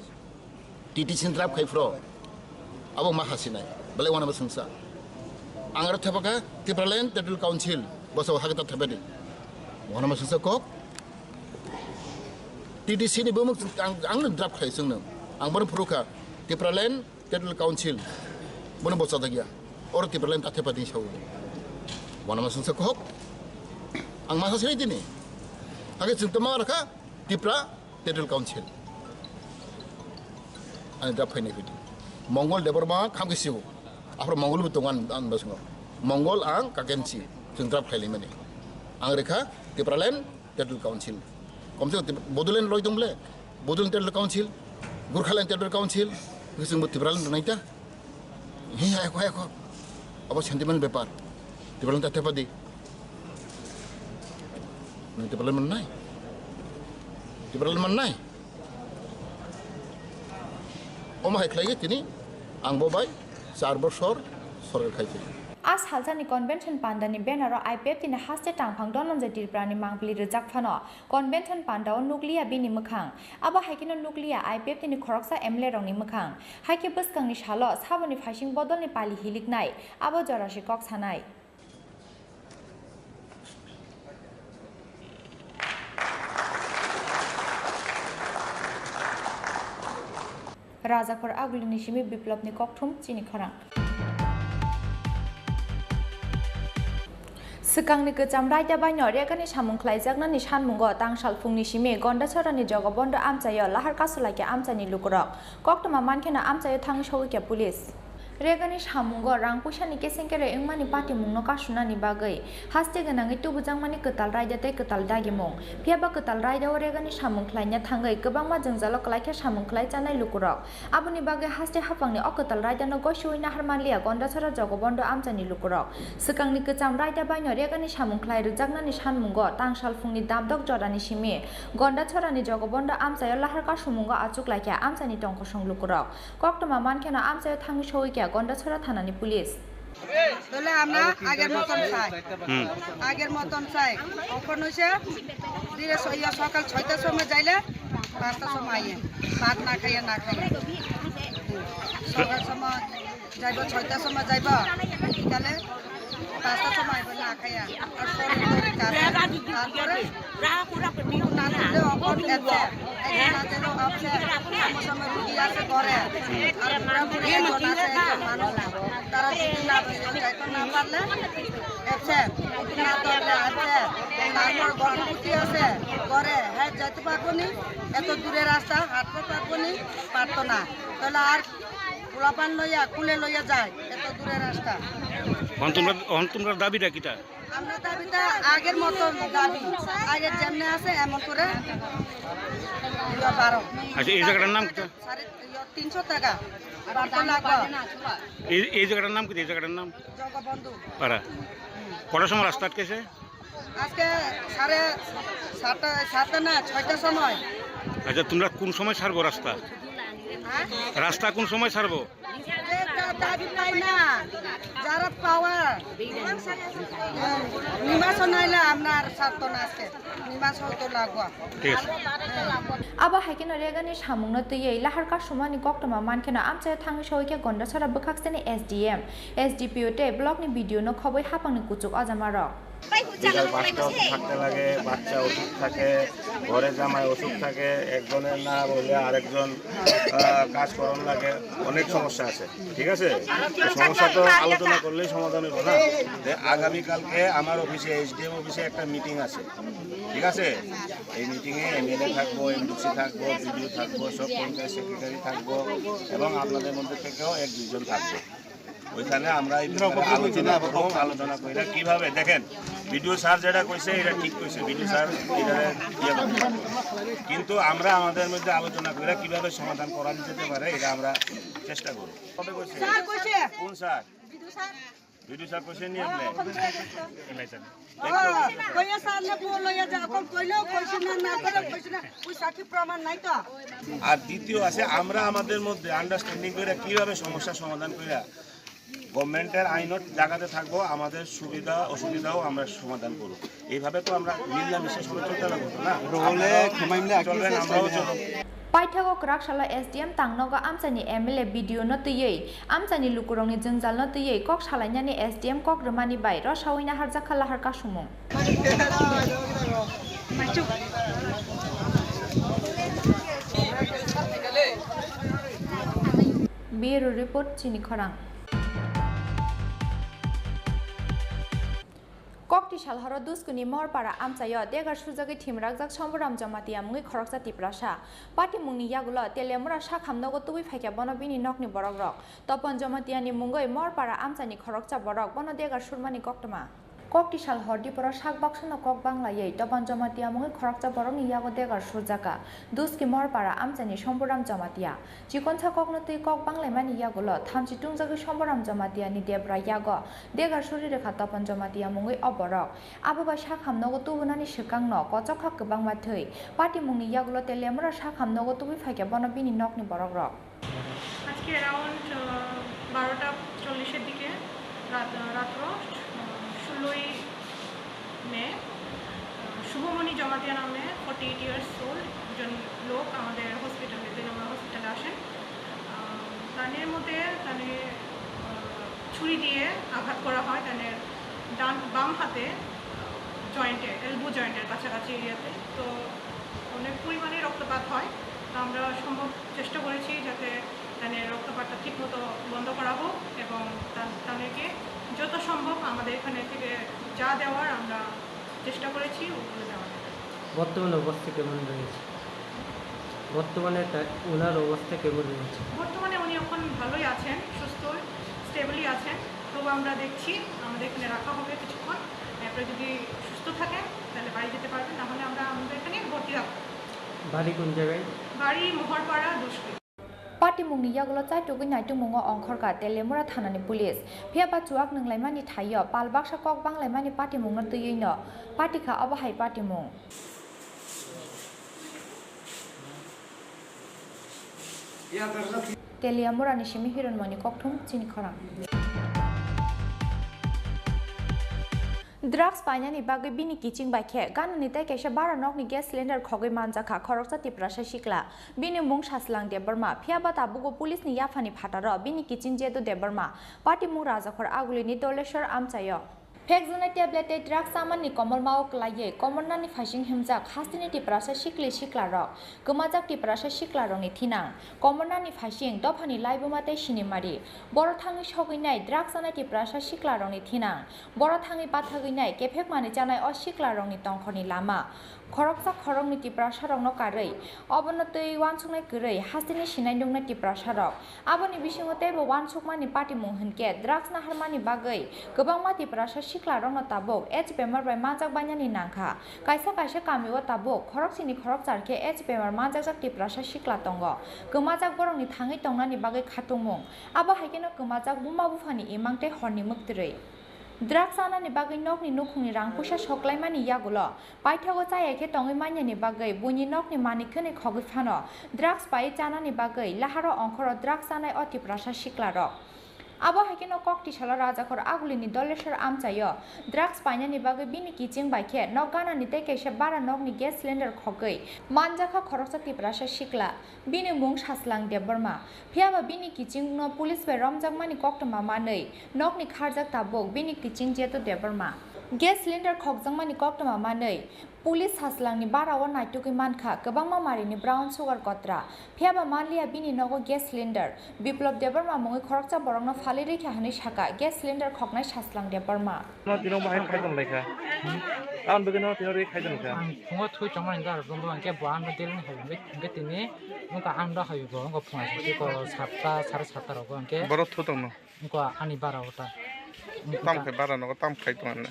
T T C draft khai phro, abo ma hasinai. Belai wanama swngsa. Ang aro thepaka Tipraland Territorial Council, boso hagata thepedi. Wanama swngsa kok, T T C ni bumung ang, ang no draft khlai chwngno. Ang bono phuru kha Tipraland Territorial Council. Bono bo chajakya. Oro Tipraland ta thepa ding sawi. Wanama swngsa kok. Ang masa sini tini. Age chwng tama rakha Tipra Territorial Council. Ani draft phainai phidi. Mongol Debbarma khamkhe sibu. Aphro Mongol bo tongo an, an basungo. Mongol ang kakensi. Chwng draft khlai mani. Ang rekha Tipraland Territorial Council. Komse kom Bodoland loi tong ble, Bodoland Territorial Council, Gurkhaland Territorial Council, hwnkhe chwngbo Tipraland rwnai ta. He, hai kho, hai kho. Abo sentiment bepar. Tipraland ta thepa di. Nang Tipraland mannai. Tipraland mannai. Omo hai khlai tini ang bo bai char bosor sorkar khai phai. A salsani convention pandani banner-o I P F T ni haste tangphang Dhananjay Tripurani mangpili rwjak phano convention panda-o nukliya bini mwkhang. Abo hai kheno nukliya I P F T ni khoroksa M L A rokni mwkhang. Hai khe bwskangni salo saboni phaising bodolni pali hiliknai, abo jora se kok sanai. Rajakhor Agulini simi Biplopni kokthum chini khorang. Swkangni kwcham raida baino regani samung khlaijaknani sanmungo tang salphungni simi Gondasorani Jogobondo amchaio lahar kasulaikha amchaini lukurok. Koktwma mankheno amchaio thangwi sogwikha police. Regani samungo rang puisani kesengkere wngmani patimungno kasunani bagwi haste gwnangwi tubujakmani kwtal raida tei kwtal dagimung. Phiyaba kwtal raidao regani samung khlaina thangwi kwbangma jwngjalo kwlaikha samung khlai chanai lukurok. Aboni bagwi haste haphangni o kwtal raidano goisiui nahar manliya Gondasora Jogobondo amchaini lukurok. Swkangni kwcham raida baino regani samung khlai rwjaknani sanmungo tang salphungni damdok jorani simi Gondasorani Jogobondo amchaio lahar kasumungo achuklaikha amchaini tongkosong lukurok. Koktwma mankheno amchaio thangwi sogwikha Gondasora thanani police. তাহলে আমরা আগের মতন চাই। হুম। আগের মতন চাই। এখন হইছে ধীরে স-, ইয়া, সকাল ছয়টার সময় যাইলে পাঁচটার সময় আইয়ে। ভাত না খাইয়া, না খাইয়া। হুম। সকাল সময় যাইব, ছয়টার সময় যাইব। বিকালে পাঁচটার সময় আইব, না খাইয়া। আর শরীর টরীর কাজ। তারপরে না তুললে অখন এসে, একজন না দিলেও আপসে, আমার সময় রুগী আছে ঘরে। আর বুড়া বুড়ি একজন আছে, একজন মানুষ। তারা যদি না দিলে, যাইতে না পারলে, এসে, না ধরলে আছে। তারপর গর্ভবতী আছে ঘরে, হ্যাঁ, যাইতে পারবো নি, এত দূরে রাস্তা, হাঁটতে পারবো নি, পারতো না। তাহলে আর পোলাপান লইয়া, কুলে লইয়া যায়, এত দূরে রাস্তা। অহন তোমরা, অহন তোমরা দাবিটা কিতা? আমরা দাবিটা আগের মতন দাবি, আগে যেমনি আছে এমন করে দিবা বারো। আচ্ছা, এই জায়গাটার নাম কি? সাড়ে তিনশো টাকা বারো লাগবে। এই, এই জায়গাটার নাম কি? এই জায়গাটার নাম? জগবন্ধু। পাড়া। কটার সময় রাস্তা আটকেছে? আজকে সাড়ে সাতটা, সাতটা না, ছয়টার সময়। আচ্ছা, তোমরা কোন সময় ছাড়বো রাস্তা? হ্যাঁ? রাস্তা কোন সময় ছাড়বো? যে দা-, দাবি পাই না, যারা পাওয়ার, নিমাসও নাইলে আমরা আর ছাড়তো না আজকে, নিমাসও তো লাগবো। ঠিক আছে। Abo hai kheno regani samungno twiwi lahar kasumani koktwma mankheno amchaio thangwi sogwikha Gondasora bwkhaksani S D M, S D P O tei blockni B D O no khobwi haphangni kuchuk ojamarok. বিকাল পাঁচটা অবধি থাকতে লাগে, বাচ্চা অসুখ থাকে, ঘরে জামাই অসুখ থাকে, একজনের না হলে আরেকজন, আহ, কাজ করানো লাগে, অনেক সমস্যা আছে, ঠিক আছে? তো সমস্যা তো আলোচনা করলেই সমাধান হইব না। যে আগামীকালকে আমার অফিসে, এসডিএম অফিসে একটা মিটিং আছে, ঠিক আছে? এই মিটিংয়ে এমএলএ থাকবো, এমডিসি থাকবো, বিডিও থাকবো, সব পঞ্চায়েত সেক্রেটারি থাকবো এবং আপনাদের মধ্যে থেকেও এক দুইজন থাকবো। ওইখানে আমরা এই ব্যাপারে আলোচনা করবো, আলোচনা করে কিভাবে, দেখেন, বিডিও স্যার যেটা কইছে, এটা ঠিক কইছে, বিডিও স্যার এটা ইয়ে করতে পারবে। কিন্তু আমরা আমাদের মধ্যে আলোচনা করে কিভাবে সমাধান করা যেতে পারে, এটা আমরা চেষ্টা করব। কবে কইছে? স্যার কইছে। কোন sir? BDO sir. BDO sir কইছে নি আপনি? ও, কইয়া স্যার নে বল লইয়া যা, এখন কইলেও কইছে না, না কইলেও কইছে না, ওই সাক্ষী প্রমাণ নাই তো। আর দ্বিতীয় আছে, আমরা আমাদের মধ্যে আন্ডারস্ট্যান্ডিং করে কিভাবে সমস্যা সমাধান করে গভর্নমেন্টের আইনত জায়গাতে থাকবো, আমাদের সুবিধা অসুবিধাও আমরা সমাধান করব। এইভাবে তো আমরা মিলামিশা করে চলতে লাগবো তো, না? রহলে আপনারাও খেমাইমলে চলবেন, আকিয়ে আমরাও সেখানে চলবো। Paithakgo kwrak salo S D M tangnogo amchaini M L A B D O no twiwi amchaini lukurokni jwngjalno twiwi kok salainani S D M kok rwmani bai rosaui naharjakha lahar kasumung. Bureau report, Chini Khorang. Kokti salhoro Duskuni Morpara amchaio degar sujagwi thimrakjak Somboram Jamatia mungwi khoroksa Tiprasa. Patimungni yagulo Telemura sakhamnogo tubui phaikha bono bini nokni borokrok. Topon Jamatiani mungwi Morpara amchaini khoroksa borok bono degar surmani koktwma. Kokti sal hor diporo sak baksano kok banglaiwi Topon Jamatia mungwi khoroksa borokni yago degar surjakha Duski Morpara amchaini Somboram Jamatia. Chikonsa kokno twi kok banglaimani yagulo thamchi tungjagwi Somboram Jamatiani debra yago degar suri rwkha Topon Jamatia mungwi o borok. Abo bai sakhamnogo tubunani swkangno kochokha kwbangma thwi. Patimungni yagulo Telemura sakhamnogo tubui phaikha bono bini nokni borokrok. আজকে অ্যারাউন্ড বারোটা চল্লিশের দিকে রাত রাত্র ষোলোই মে, শুভমণি জমাতিয়া নামে forty eight years old একজন লোক আমাদের হসপিটালে, তেলেমুড়া হসপিটালে আসেন। তানের মধ্যে তানে ছুরি দিয়ে আঘাত করা হয় তানের ডান বাম হাতে, জয়েন্টে, এলবো জয়েন্টের কাছাকাছি এরিয়াতে। তো অনেক পরিমাণে রক্তপাত হয়। তো আমরা সম্ভব চেষ্টা করেছি যাতে তাদের রক্তপাতটা ঠিকমতো বন্ধ করা হোক এবং তা-, তাদেরকে যত সম্ভব আমাদের এখানে থেকে যা দেওয়ার আমরা চেষ্টা করেছি ওগুলো দেওয়ার। বর্তমানে অবস্থা কেমন রয়েছে? বর্তমানে তা-, ওনার অবস্থা কেমন রয়েছে? বর্তমানে উনি এখন ভালোই আছেন, সুস্থ, স্টেবলি আছেন। তবু আমরা দেখছি, আমাদের এখানে রাখা হবে কিছুক্ষণ। এরপরে যদি সুস্থ থাকেন, তাহলে বাড়ি যেতে পারবেন, না হলে আমরা আমাদের এখানে ভর্তি রাখবো। বাড়ি কোন জায়গায়? বাড়ি মোহরপাড়া, দুষ্কৃতি। Patimungni yagulo chaitugwi naitukmungo ongkhorkha Teliamura thanani police. Phiyaba chuwak nwnglaimani thaio pal baksa kok banglaimani patimungno twiwino patikha, obo hai patimung. Teliamurani simi Hironmoni kokthum chini khorang. Drugs painani bagwi bini kiching bai khe ganani tei kaisa bara nokni gas cylinder khogwi manjakha khoroksa Tiprasa sikla. Bini mung Saslang Debbarma, phiyaba tabukbo police ni yaphani phataro bini kiching Jedu Debbarma, patimung Rajakhor Agulini Doleshwar amchaio. Phekjaknai tablet tei drugs chamani komormao kwlaiwi komornani phaising himjak hasteni Tiprasa sikli siklarok, kwmajak Tiprasa siklarokni thinang, komornani phaising dophani laibuma tei sinimari, boro thangwi sogwinai drugs chanai Tiprasa siklarokni thinang, boro thangwi bathagwinai kephek manwi chanai o siklarokni tongkhorni lama, khoroksa khoroknwi Tiprasarokno karwi, obono twi uansuknai kwrwi hasteni sinai nuknai Tiprasarok. Aboni bisingo teibo uansukmani patimung hinkhe drugs naharmani bagwi kwbangma Tiprasa siklarokno tabuk AIDS bemar bai manjak bainani nangkha. Kaisa kaisa kamio tabuk khoroksini khorokchar khe AIDS bemar manjakjak Tiprasa sikla tongo. Kwmajak borokni thangwi tongnani bagwi khatungmung. Abo hai kheno kwmajak buma buphani imang tei horni mwktwrwi. Drugs chanani bagwi nokni nukhungni rang puisa soklaimani yagulo paithago chaya khe tongwi manyani bagwi buini nokni manwi khwnwi khogwi phano drugs pai chanani bagwi laharo ongkhoro drugs chanai o Tiprasa siklarok. Abo hai kheno kok tisalo Rajakhor Agulini Doleshwar amchaio drugs painani bagwi bini kiching bai khe nok ganani tei kaisa bara nokni gas cylinder khogwi manjakha khoroksa Tiprasa sikla. Bini mung Saslang Debbarma. Phiyaba bini kichingno police bai romjakmani koktwma manwi nokni kharjak tabuk bini kiching Jetu Debbarma. Gas cylinder khokjakmani koktwma manwi police Saslangni barao naitugwi mankha kwbangma marini brown sugar kotra. Phiyaba manliya bini nogo gas cylinder. Biplop Debbarma mungwi khoroksa borokno phalwi rikha hwnwi sakha gas cylinder khoknai Saslang Debbarma. No tino bahai khai tong laikha. Ang begino tino ri khai tong kha. Ang phungo thui tongmani da ro bombo angke bo ang dil ni hai hingke tini nungka ang da hai bo ngo phunga sisi ko satta sare satta rogo angke. Boro thu tong no. Ngo ani bara ota. Tam khai bara no tam khai tong ne.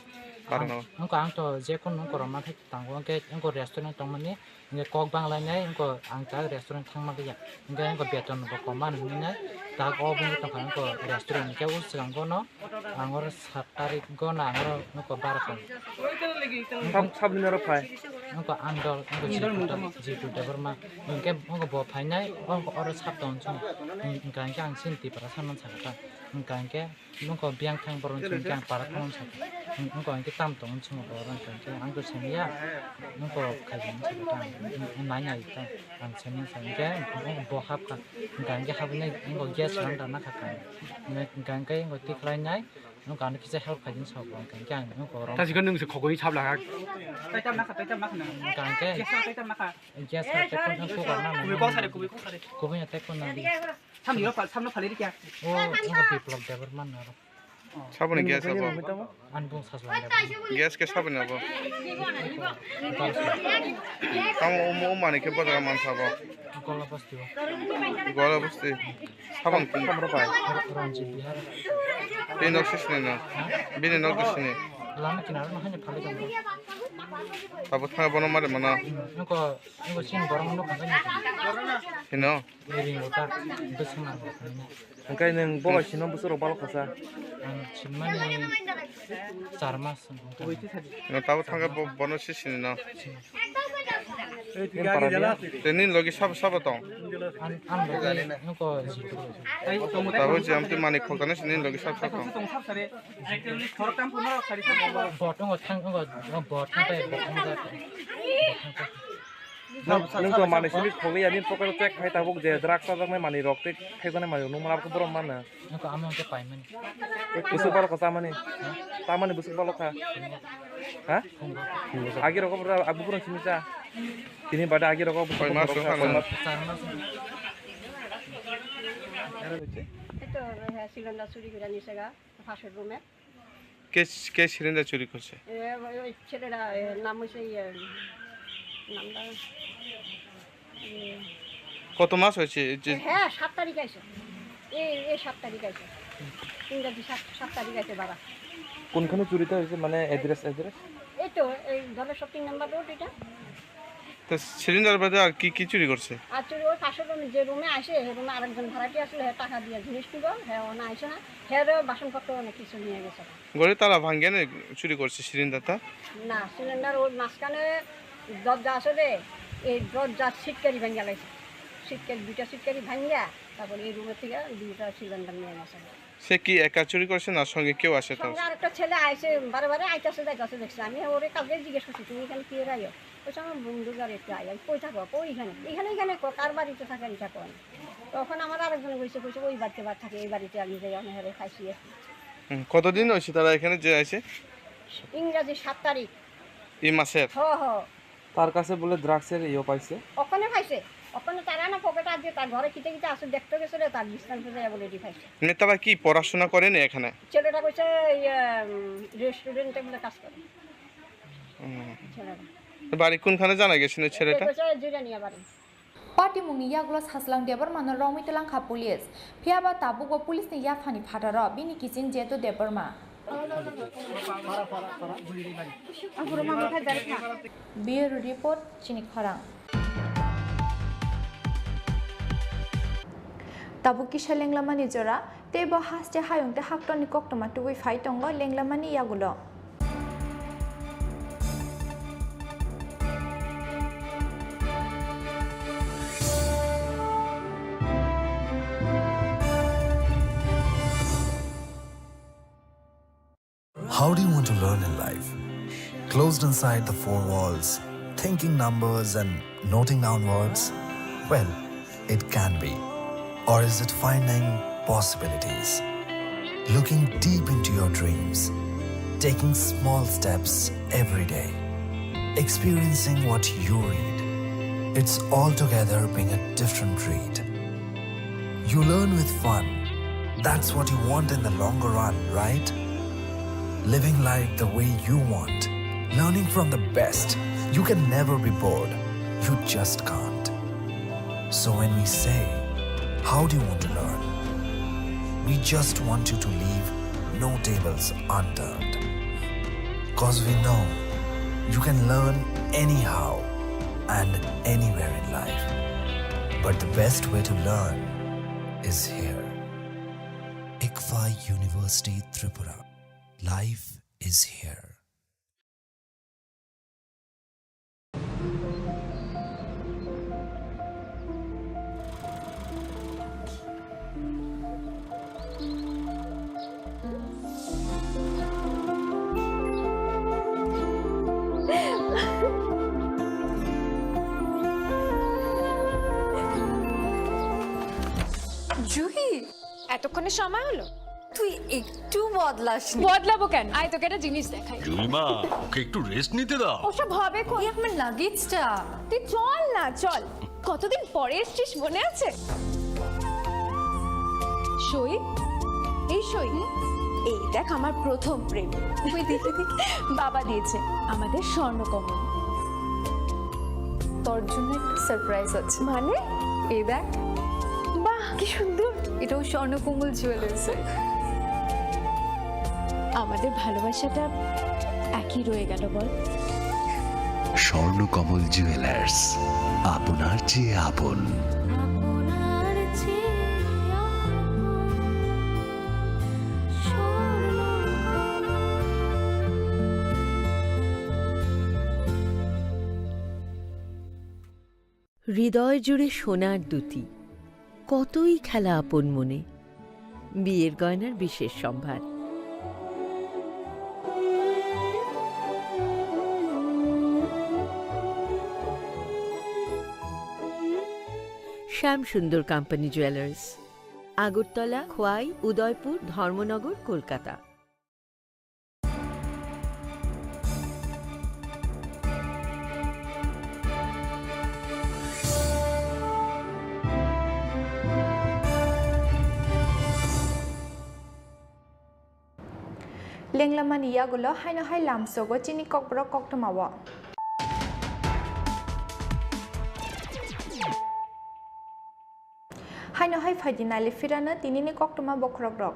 Bara no. Ngo ang to je kun nung korom ma khai tango angke ngo restaurant tongmani. Hingke kok banglainai, wngkha ang tak restaurant thangma khe ya. Hingke wngkha beton bo kom mano hinwi nai, tak o bini tongkha wngkha restaurant hingke o swnamgo no ang oro sat tarik go na ang oro wngkha bara kong. Sab, sab ni oro phai? Wngkha ang dol, wngkha Jitu, Jitu Debbarma. Hingke wngkha bo phainai, wngkha oro sab tong song. Hingka hingke ang sini Tipra sanmani sakha ta. Hingka hingke Nungko biyang thang borok chwng khe ang para thangmani sakha. Nungko ang khe tam tong chwng borok chwng khe ang khe saniya. Nungko khaijani sakha ta ang nai nai ta ang sani sa hingke bo hapkha. Hingka hingke habinai nungko gas cylinder nakha ka. Hingka hingke nungko tikhlai nai nungko ano kisa help khaijani sakha hingke ang nungko rom. Tasi khe nung se khogoi sabla ha. Taitam nakha, taitam nakha na. Hingka hingke gas ha taitam nakha. Gas ha taitam nakha. Kubui kok sari, kubui kok sari. Kubui ya taitam nakha. Samni rok pal, samno phalwi rikya. O, wngkha Biplop Debbarma no. Saboni gas abo? Ani bung sajla. Gas khe saboni abo? Tamo omo, omo manwi khe bojra mansa abo? Gola bosti o. Gola bosti. Sabon kum. Ranjit Bihar. Tei nok sisini no? Bini nok sisini. Lama kinaro no hani phalwi tong. Abo thang bono mare mano. Nungko, nungko sin borok no kangkani. Hino? Ring uta, bwswk nang rok nini. Hwnkhe nwng bo bai sino bwswk rok balo khasa? Ang sinmani char mas wngkha. Nwng tabuk thangkhe bo, bono si sini no? Tei nini logi sabo sabo tong? Ang, ang logi nungko Jitu. Tabuk je amtwi manwi khokjaknai si nini logi sabo sabo tong? Bo tongo thang, bo thang pai, bo thang pai. Nwng, nwng to manwi simi khogwi ya, nini pocket o check khai tabuk je drugs chajaknai manwi rok tei khaijaknai manwi rok nukmani abo khe borom mano. Nwng to amo hwnkhe paimani. Bwswk balo kha chamani? Tamani bwswk balo kha? Ha? Agi rogo bwrwi abo bwrwi simi cha. Tini bade agi rogo bwswk balo kha? Char mas. Esto, eh, Silonda Surigura Nisega, first room-e. কে, কে সিলিন্ডার চুরি করছে? এ, ওই, ওই ছেলেরা, এ, নাম হচ্ছে, ইয়ে, নামটা, ইয়ে, কত মাস হয়েছে এই যে? হ্যাঁ, সাত তারিখ আইছে। এই, এই সাত তারিখ আইছে। ইংরাজি সাত, সাত তারিখ আইছে বাবা। কোনখানে চুরিটা হয়েছে? মানে অ্যাড্রেস, অ্যাড্রেস? এই তো, এই ধলেশ্বর তিন নম্বর রোড এটা। তো সিলিন্ডার বাদে আর কি কি চুরি করছে? আর চুরি ওই পাশের রুমে, যে রুমে আসে, সেই রুমে আরেকজন ভাড়াটি আসলে, হ্যাঁ, টাকা দিয়ে জিনিস নিব, হ্যাঁ, ওনা আইসে না, হ্যাঁ, বাসনপত্র অনেক কিছু নিয়ে গেছে। ঘরে তালা ভাঙে না চুরি করছে সিলিন্ডারটা? না, সিলিন্ডার ওর মাঝখানে দরজা আছে রে, এই দরজা সিটকারি ভাঙিয়া লাইছে। সিটকারি, দুইটা সিটকারি ভাঙিয়া তারপর এই রুমের থেকে দুইটা সিলিন্ডার নিয়ে গেছে। সে কি একা চুরি করছে না সঙ্গে কেউ আছে তার? সঙ্গে আরেকটা ছেলে আইছে, বারে বারে আইতাছে যাইতাছে দেখছি। আমি ওরে কালকে জিজ্ঞেস করছি, "তুমি এখানে কি এর আইও?" বলছে, "আমার বন্ধু গাড়ি একটু আই।" আমি, "কই থাকো?" "কই এখানে।" "এখানে, এখানে কো-, কার বাড়িতে থাকে আমি থাকো আমি।" তখন আমার আরেকজনে কইছে, কইছে, "ওই বাড়িতে বাড়ি থাকে, এই বাড়িতে আমি যাই, আমি হেরে খাইছি আর কি।" হুম, কতদিন হয়েছে তারা এখানে যে আছে? ইংরাজি সাত তারিখ। এই মাসের? হ, হ। তার কাছে বলে ড্রাগসের ইয়ে পাইছে? ওখানে পাইছে। ওখানে তারা না পকেটে আছে, তার ঘরে কিতে কিতে আছে, দেখতে গেছিল, তার ডিস্টেন্সে যায় বলে এটি পাইছে। মানে তারা কি পড়াশোনা করেনি এখানে? ছেলেটা কইছে, ইয়ে, উম, রেস্টুরেন্টে বলে কাজ করে। হুম। ছেলেটা। তো বাড়ি কোনখানে জানা গেছে না ছেলেটা? কইছে জিরানিয়া বাড়ি। Patimungni yagulo Sajlang Debbarmano romwi twlangkha police. Phiyaba tabukbo police ni yaphani phataro bini kiching Jetu Debbarma. Bureau report, chini khorang. Tabuk kisa lenglamani jora, tei bo haste hayung tei haktorni koktwma tubui phai tongo lenglamani yagulo. How do you want to learn in life? Closed inside the four walls, thinking numbers and noting down words? Well, it can be. Or is it finding possibilities? Looking deep into your dreams, taking small steps every day, experiencing what you read. It's altogether being a different breed. You learn with fun. That's what you want in the longer run, right? Living life the way you want. Learning from the best. You can never be bored. You just can't. So when we say, "How do you want to learn?" we just want you to leave no tables unturned. 'Cause we know you can learn anyhow and anywhere in life. But the best way to learn is here. ICFAI University Tripura. Life is here. Juhi, এতক্ষণে সময় হলো? তুই একটু বদলাসনি। বদলাবো কেন? আয়, তোকে একটা জিনিস দেখাই। জুলিমা, ওকে একটু রেস্ট নিতে দাও। ওসব হবে কই? এই আমার লাগেজটা। তুই চল না, চল। কতদিন পরে এসছিস, মনে আছে? সই, এই সই। হুম? এই দেখ, আমার প্রথম প্রেম। ওই দেখি, দেখি। বাবা দিয়েছে আমাদের স্বর্ণকমল। তোর জন্য একটা সারপ্রাইজ আছে। মানে? এই দেখ। বাহ, কি সুন্দর। এটাও স্বর্ণকমল জুয়েলার্সের। আমাদের ভালোবাসাটা একই রয়ে গেল, বল? স্বর্ণকমল জুয়েলার্স, আপনার চেয়ে আপন। হৃদয় জুড়ে সোনার দ্যুতি, কতই খেলা আপন মনে। বিয়ের গয়নার বিশেষ সম্ভার। শ্যাম সুন্দর কোম্পানি জুয়েলার্স, আগরতলা, খোয়াই, উদয়পুর, ধর্মনগর, Kolkata. Lenglamani yagulo haino hai lamsogo chini kokborok koktwmao. Haino hai phaidi nali phirano tinini koktwma bokhorokrok.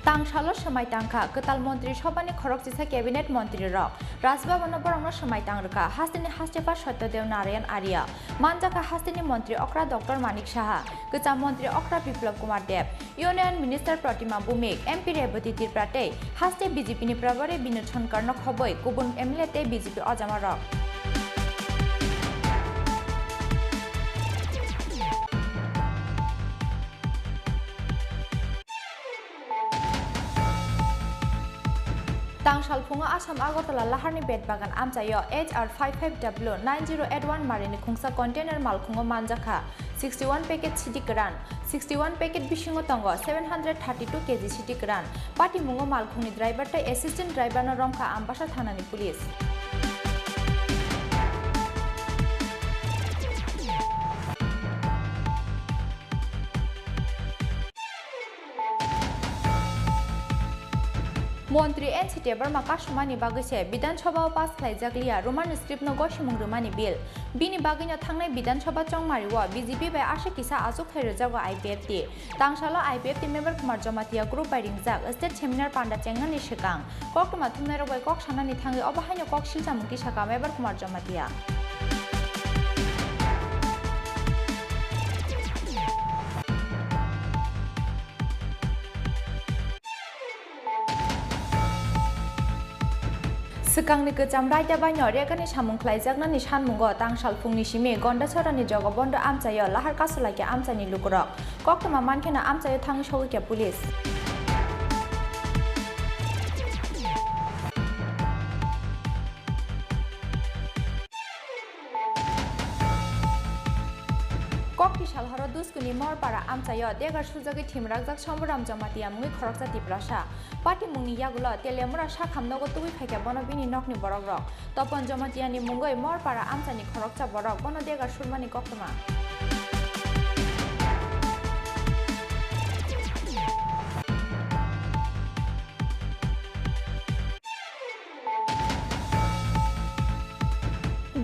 Tangsalo swmai tangkha kwtal montri sobhani khoroksisa cabinet montrirok. Rajbhabono borokno swmai tangrwkha hasteni hastepha Satyadev Narayan Arya, manjakha hasteni montri okra Doctor Manik Saha, kwcham montri okra Biplab Kumar Deb, Union Minister Pratima Bhumik, M P Rebati Tripura tei haste B J P ni Prabhari Binod Sharkar no khobwi kubun M L A tei B J P ojamarok. Tangsal phungo Assam Agartala laharni bet bagan amchaio H R five five W nine zero eight one marini khungsa container malkhungo manjakha sixty one packet sidi kwran, sixty one packet bisingo tongo seven hundred thirty two K G sidi kwran. Patimungo malkhungni driver tei assistant driver no romkha Ambasa thanani police. Montri N C Debbarma kasumani bagwi se Bidhan Sabha o pass khlaijak liya Roman script no gosimung rwmani bill. Bini bagwino thangnai Bidhan Sabha chongmari o B J P bai aswk kisa achuk khai rwjago I P F T. Tangsalo I P F T member Kumar Jamatia group bai ringjak state seminar panda chengnani swkang koktwma thumnairok bai kok sanani thangwi obo haino kok silchamung tisakha member Kumar Jamatia. Swkangni kwcham raida baino regani samung khlaijaknani sanmungo tangsal phungni simi Gondasorani Jogobondo amchaio lahar kasulaikha amchaini lukurok. Koktwma mankheno amchaio thangwi sogwikha police. Kokti salhoro Duskuni Morpara amchaio degar sujagwi thimrakjak Somboram Jamatia mungwi khoroksa Tiprasa. Patimungni yagulo Teliamura sakham nogo tubui phaikha bono bini nokni borokrok. Topon Jamatiani mungwi Morpara amchani khoroksa borok bono degar surmani koktwma.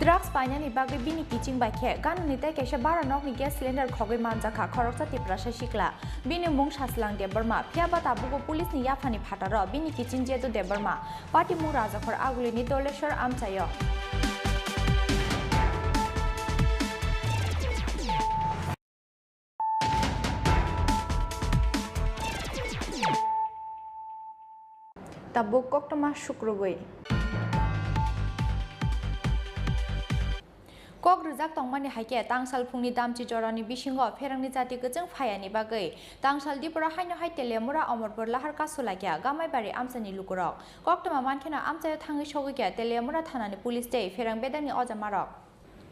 Drugs painani bagwi bini kiching bai khe ganani tei kaisa bara nokni gas cylinder khogwi manjakha khoroksa Tiprasa sikla. Bini mung Saslang Debbarma, phiyaba tabukbo police ni yaphani phataro bini kiching Jedu Debbarma, patimung Rajakhor Agulini Doleshwar amchaio. Tabuk koktwma sukrubwi. Kok rwjak tongmani hai khe tangsal phungni damchi jorani bisingo pherangni jati kwchwng phaiani bagwi tangsal Dipura haino hai Teliamura Omorpur lahar kasulaikha Gamaibari amchani lukurok. Koktwma mankheno amchaio thangwi sogwikha Teliamura thanani police tei pherang bedekni ojamarok.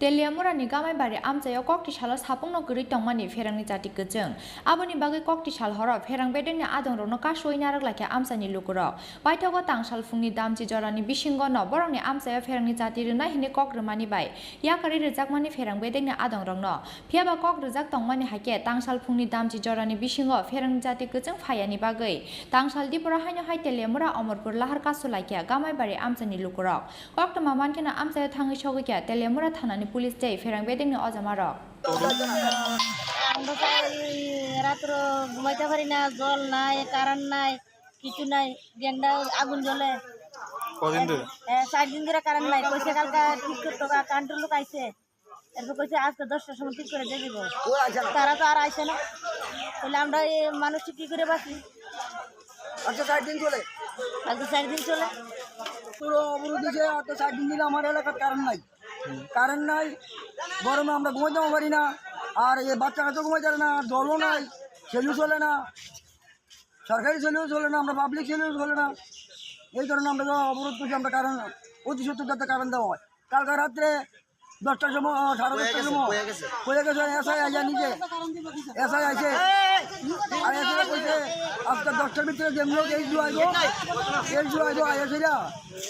Teliamurani Gamaibari amchaio kokti salo sapungno kwrwi tongmani pherangni jati kwchwng. Aboni bagwi kokti sal horo pherang bedekni adongrokno kasuwi narwk laikha amchaini lukurok. Paithago tangsal phungni damchi jorani bisingono borokni amchaio pherangni jati rwnai hwnwi kok rwmani bai yakarwi rwjakmani pherang bedekni adongrokno. Phiyaba kok rwjak tongmani hai khe tangsal phungni damchi jorani bisingo pherangni jati kwchwng phaiani bagwi tangsal Dipura haino hai Teliamura Omorpur lahar kasulaikha Gamaibari amchaini lukurok. Koktwma mankheno amchaio thangwi sogwikha Teliamura thanani police tei pherang bedekni ojamarok. আমরা তাই রাত্র ঘুমাইতে পারি না, জল নাই, কারেন্ট নাই, কিছু নাই। গেন্ডা আগুন জ্বলে। কদিন ধরে? এ, চার দিন ধরে কারেন্ট নাই। কইছে কালকে ঠিক করতো, কা-, কারেন্টের লোক আইছে। এরপর কইছে আজকে দশটার সময় ঠিক করে দিয়ে দিব। তারা তো আর আইছে না। তাহলে আমরা এই মানুষটি কি করে বাঁচি? আজকে চার দিন চলে। আজকে চার দিন চলে। পুরো অবরোধ দিছে, আজকে চার দিন ধরে আমার এলাকার কারেন্ট নাই। কারেন্ট নাই, গরমে আমরা ঘুমাইতেও পারি না। আর এই বাচ্চা কাচ্চা ঘুমাইতে পারে না, আর জলও নাই, সেলু চলে না। সরকারি সেলুও চলে না, আমরা পাবলিক সেলুও চলে না। এই কারণে আমরা তো অবরোধ করছি, আমরা কারেন্ট অতি সত্বর যাতে কারেন্ট দেওয়া হয়। কালকে রাত্রে দশটার সময়, আহ, সাড়ে দশটার সময় হয়ে গেছে। এসআই আইয়া নিজে, এসআই আইছে। আর এসআই কইছে, আজকে দশটার ভিতরে যেমনি হোক এই জুয়াইবো, এই জুয়াইবো আইয়া সেটা।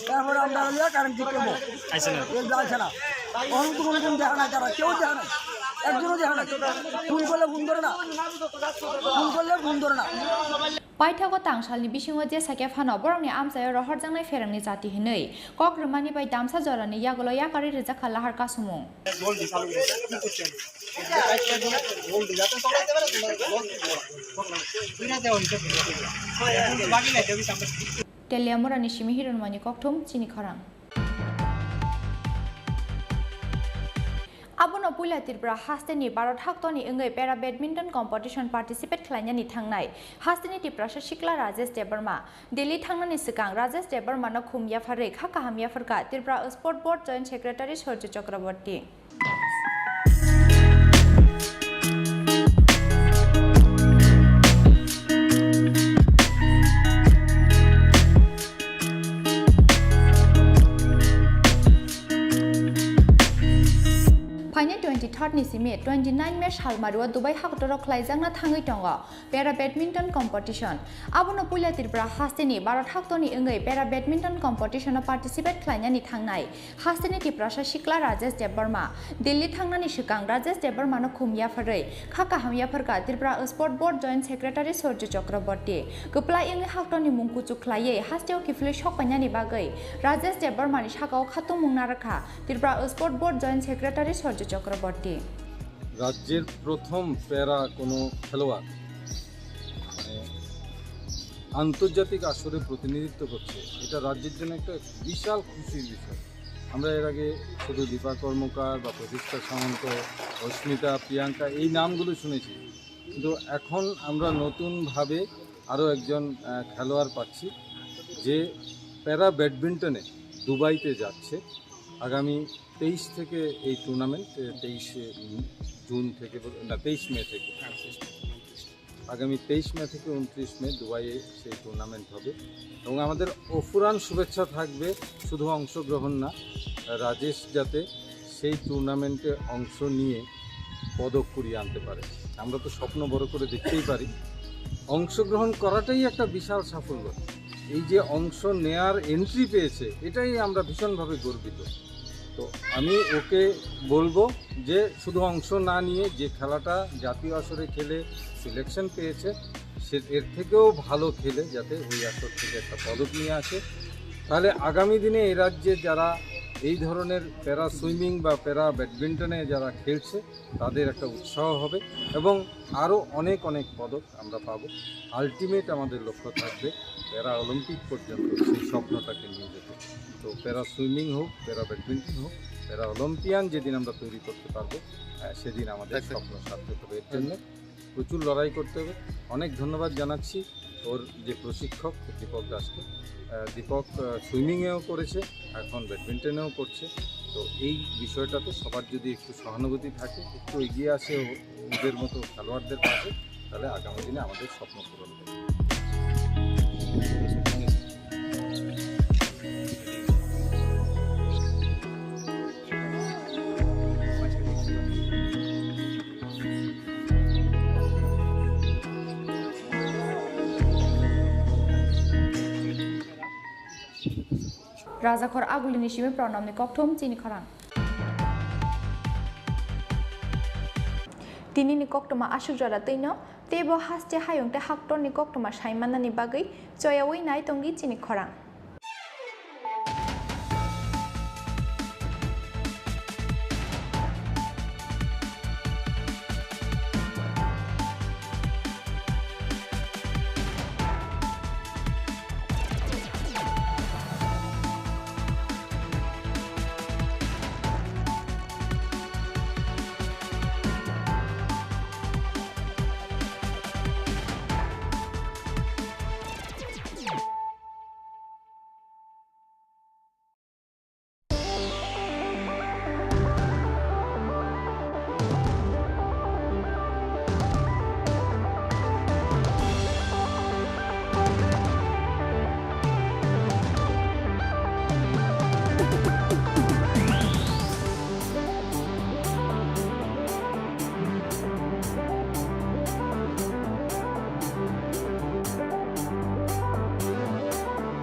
তারপরে আমরা হইয়া কারেন্ট ঠিক করবো। আইছে না। এই জুয়াইছে না। অহন তো কোনো দিন দেখা নাই তারা, কেউ দেখা নাই। একজনও দেখে না। ফোন করলে ফোন ধরে না। ফোন করলে ফোন ধরে না। Paithago tangsalni bisingo jesa khe phano borokni amchaio rohorjaknai pherangni jati hinwi kok rwmani bai damsa jorani yagulo yakarwi rwjakha lahar kasumung. Teliamurani simi Hirunmani kokthum chini khorang. Abono puila Tripura hasteni Bharat haktoni wngwi para badminton competition participate khlainani thangnai hasteni Tiprasa sikla Rajesh Debbarma Delhi thangnani swkang Rajesh Debbarmano khum yapharwi kha kaham yapharkha Tripura Sport Board Joint Secretary Surjya Chakraborty. Phainai twenty third ni simi twenty nine May salmario Dubai haktorok khlaijakna thangwi tongo para badminton competition. Abono puila Tripura hasteni Bharat haktorni wngwi para badminton competition o participate khlainani thangnai hasteni Tiprasa sikla Rajesh Debbarma. Delhi thangnani swkang Rajesh Debbarmano khum yapharwi kha kaham yapharkha Tripura Sport Board Joint Secretary Surjya Chakraborty. Kwplai wngwi haktorni mung kuchuk khlaiwi hasteo kiphilwi sok painani bagwi Rajesh Debbarmani sakao khatungmung narwkha Tripura Sport Board Joint Secretary Surjya Chakraborty. রাজ্যের প্রথম প্যারা কোনো খেলোয়াড়, মানে, আন্তর্জাতিক আসরে প্রতিনিধিত্ব করছে, এটা রাজ্যের জন্য একটা বিশাল খুশির বিষয়। আমরা এর আগে শুধু দীপা কর্মকার বা প্রতিষ্ঠা সামন্ত, অস্মিতা, প্রিয়াঙ্কা, এই নামগুলো শুনেছি, কিন্তু এখন আমরা নতুনভাবে আরও একজন, আহ, খেলোয়াড় পাচ্ছি, যে প্যারা ব্যাডমিন্টনে দুবাইতে যাচ্ছে। আগামী তেইশ থেকে এই টুর্নামেন্ট, এ, তেইশে জুন থেকে বোধ-, না, তেইশ মে থেকে। আগামী তেইশ মে থেকে ঊনত্রিশ মে দুবাইয়ে সেই টুর্নামেন্ট হবে এবং আমাদের অফুরান শুভেচ্ছা থাকবে শুধু অংশগ্রহণ না, রাজেশ যাতে সেই টুর্নামেন্টে অংশ নিয়ে পদক কুড়িয়ে আনতে পারে। আমরা তো স্বপ্ন বড় করে দেখতেই পারি, অংশগ্রহণ করাটাই একটা বিশাল সাফল্য। এই যে অংশ নেয়ার এন্ট্রি পেয়েছে, এটাই আমরা ভীষণভাবে গর্বিত। তো আমি ওকে বলবো যে শুধু অংশ না নিয়ে যে খেলাটা জাতীয় আসরে খেলে সিলেকশন পেয়েছে, সে এর থেকেও ভালো খেলে যাতে ওই আসর থেকে একটা পদক নিয়ে আসে। তাহলে আগামী দিনে এই রাজ্যে যারা এই ধরনের প্যারা সুইমিং বা প্যারা ব্যাডমিন্টনে যারা খেলছে, তাদের একটা উৎসাহ হবে এবং আরও অনেক অনেক পদক আমরা পাবো। আলটিমেট আমাদের লক্ষ্য থাকবে প্যারা অলিম্পিক পর্যন্ত সেই স্বপ্নটাকে নিয়ে যেতে। তো প্যারা সুইমিং হোক, প্যারা ব্যাডমিন্টন হোক, প্যারা অলিম্পিয়ান যেদিন আমরা তৈরি করতে পারবো, আহ, সেদিন আমাদের একদম। স্বপ্ন সার্থক হবে। এর জন্য প্রচুর লড়াই করতে হবে। অনেক ধন্যবাদ জানাচ্ছি ওর যে প্রশিক্ষক দীপক দাসকে। আহ, দীপক, আহ, সুইমিংয়েও করেছে, এখন ব্যাডমিন্টনেও করছে। তো এই বিষয়টাতে সবার যদি একটু সহানুভূতি থাকে, একটু এগিয়ে আসে ও-, ওদের মতো খেলোয়াড়দের পাশে, তাহলে আগামী দিনে আমাদের স্বপ্ন পূরণ হবে। Rajakhor Agulini simi Pranamni kokthum chini khorang. Tinini koktwma aswk jora twino, teibo haste hayung tei haktorni koktwma saimanani bagwi choyaui nai tongdi chini khorang.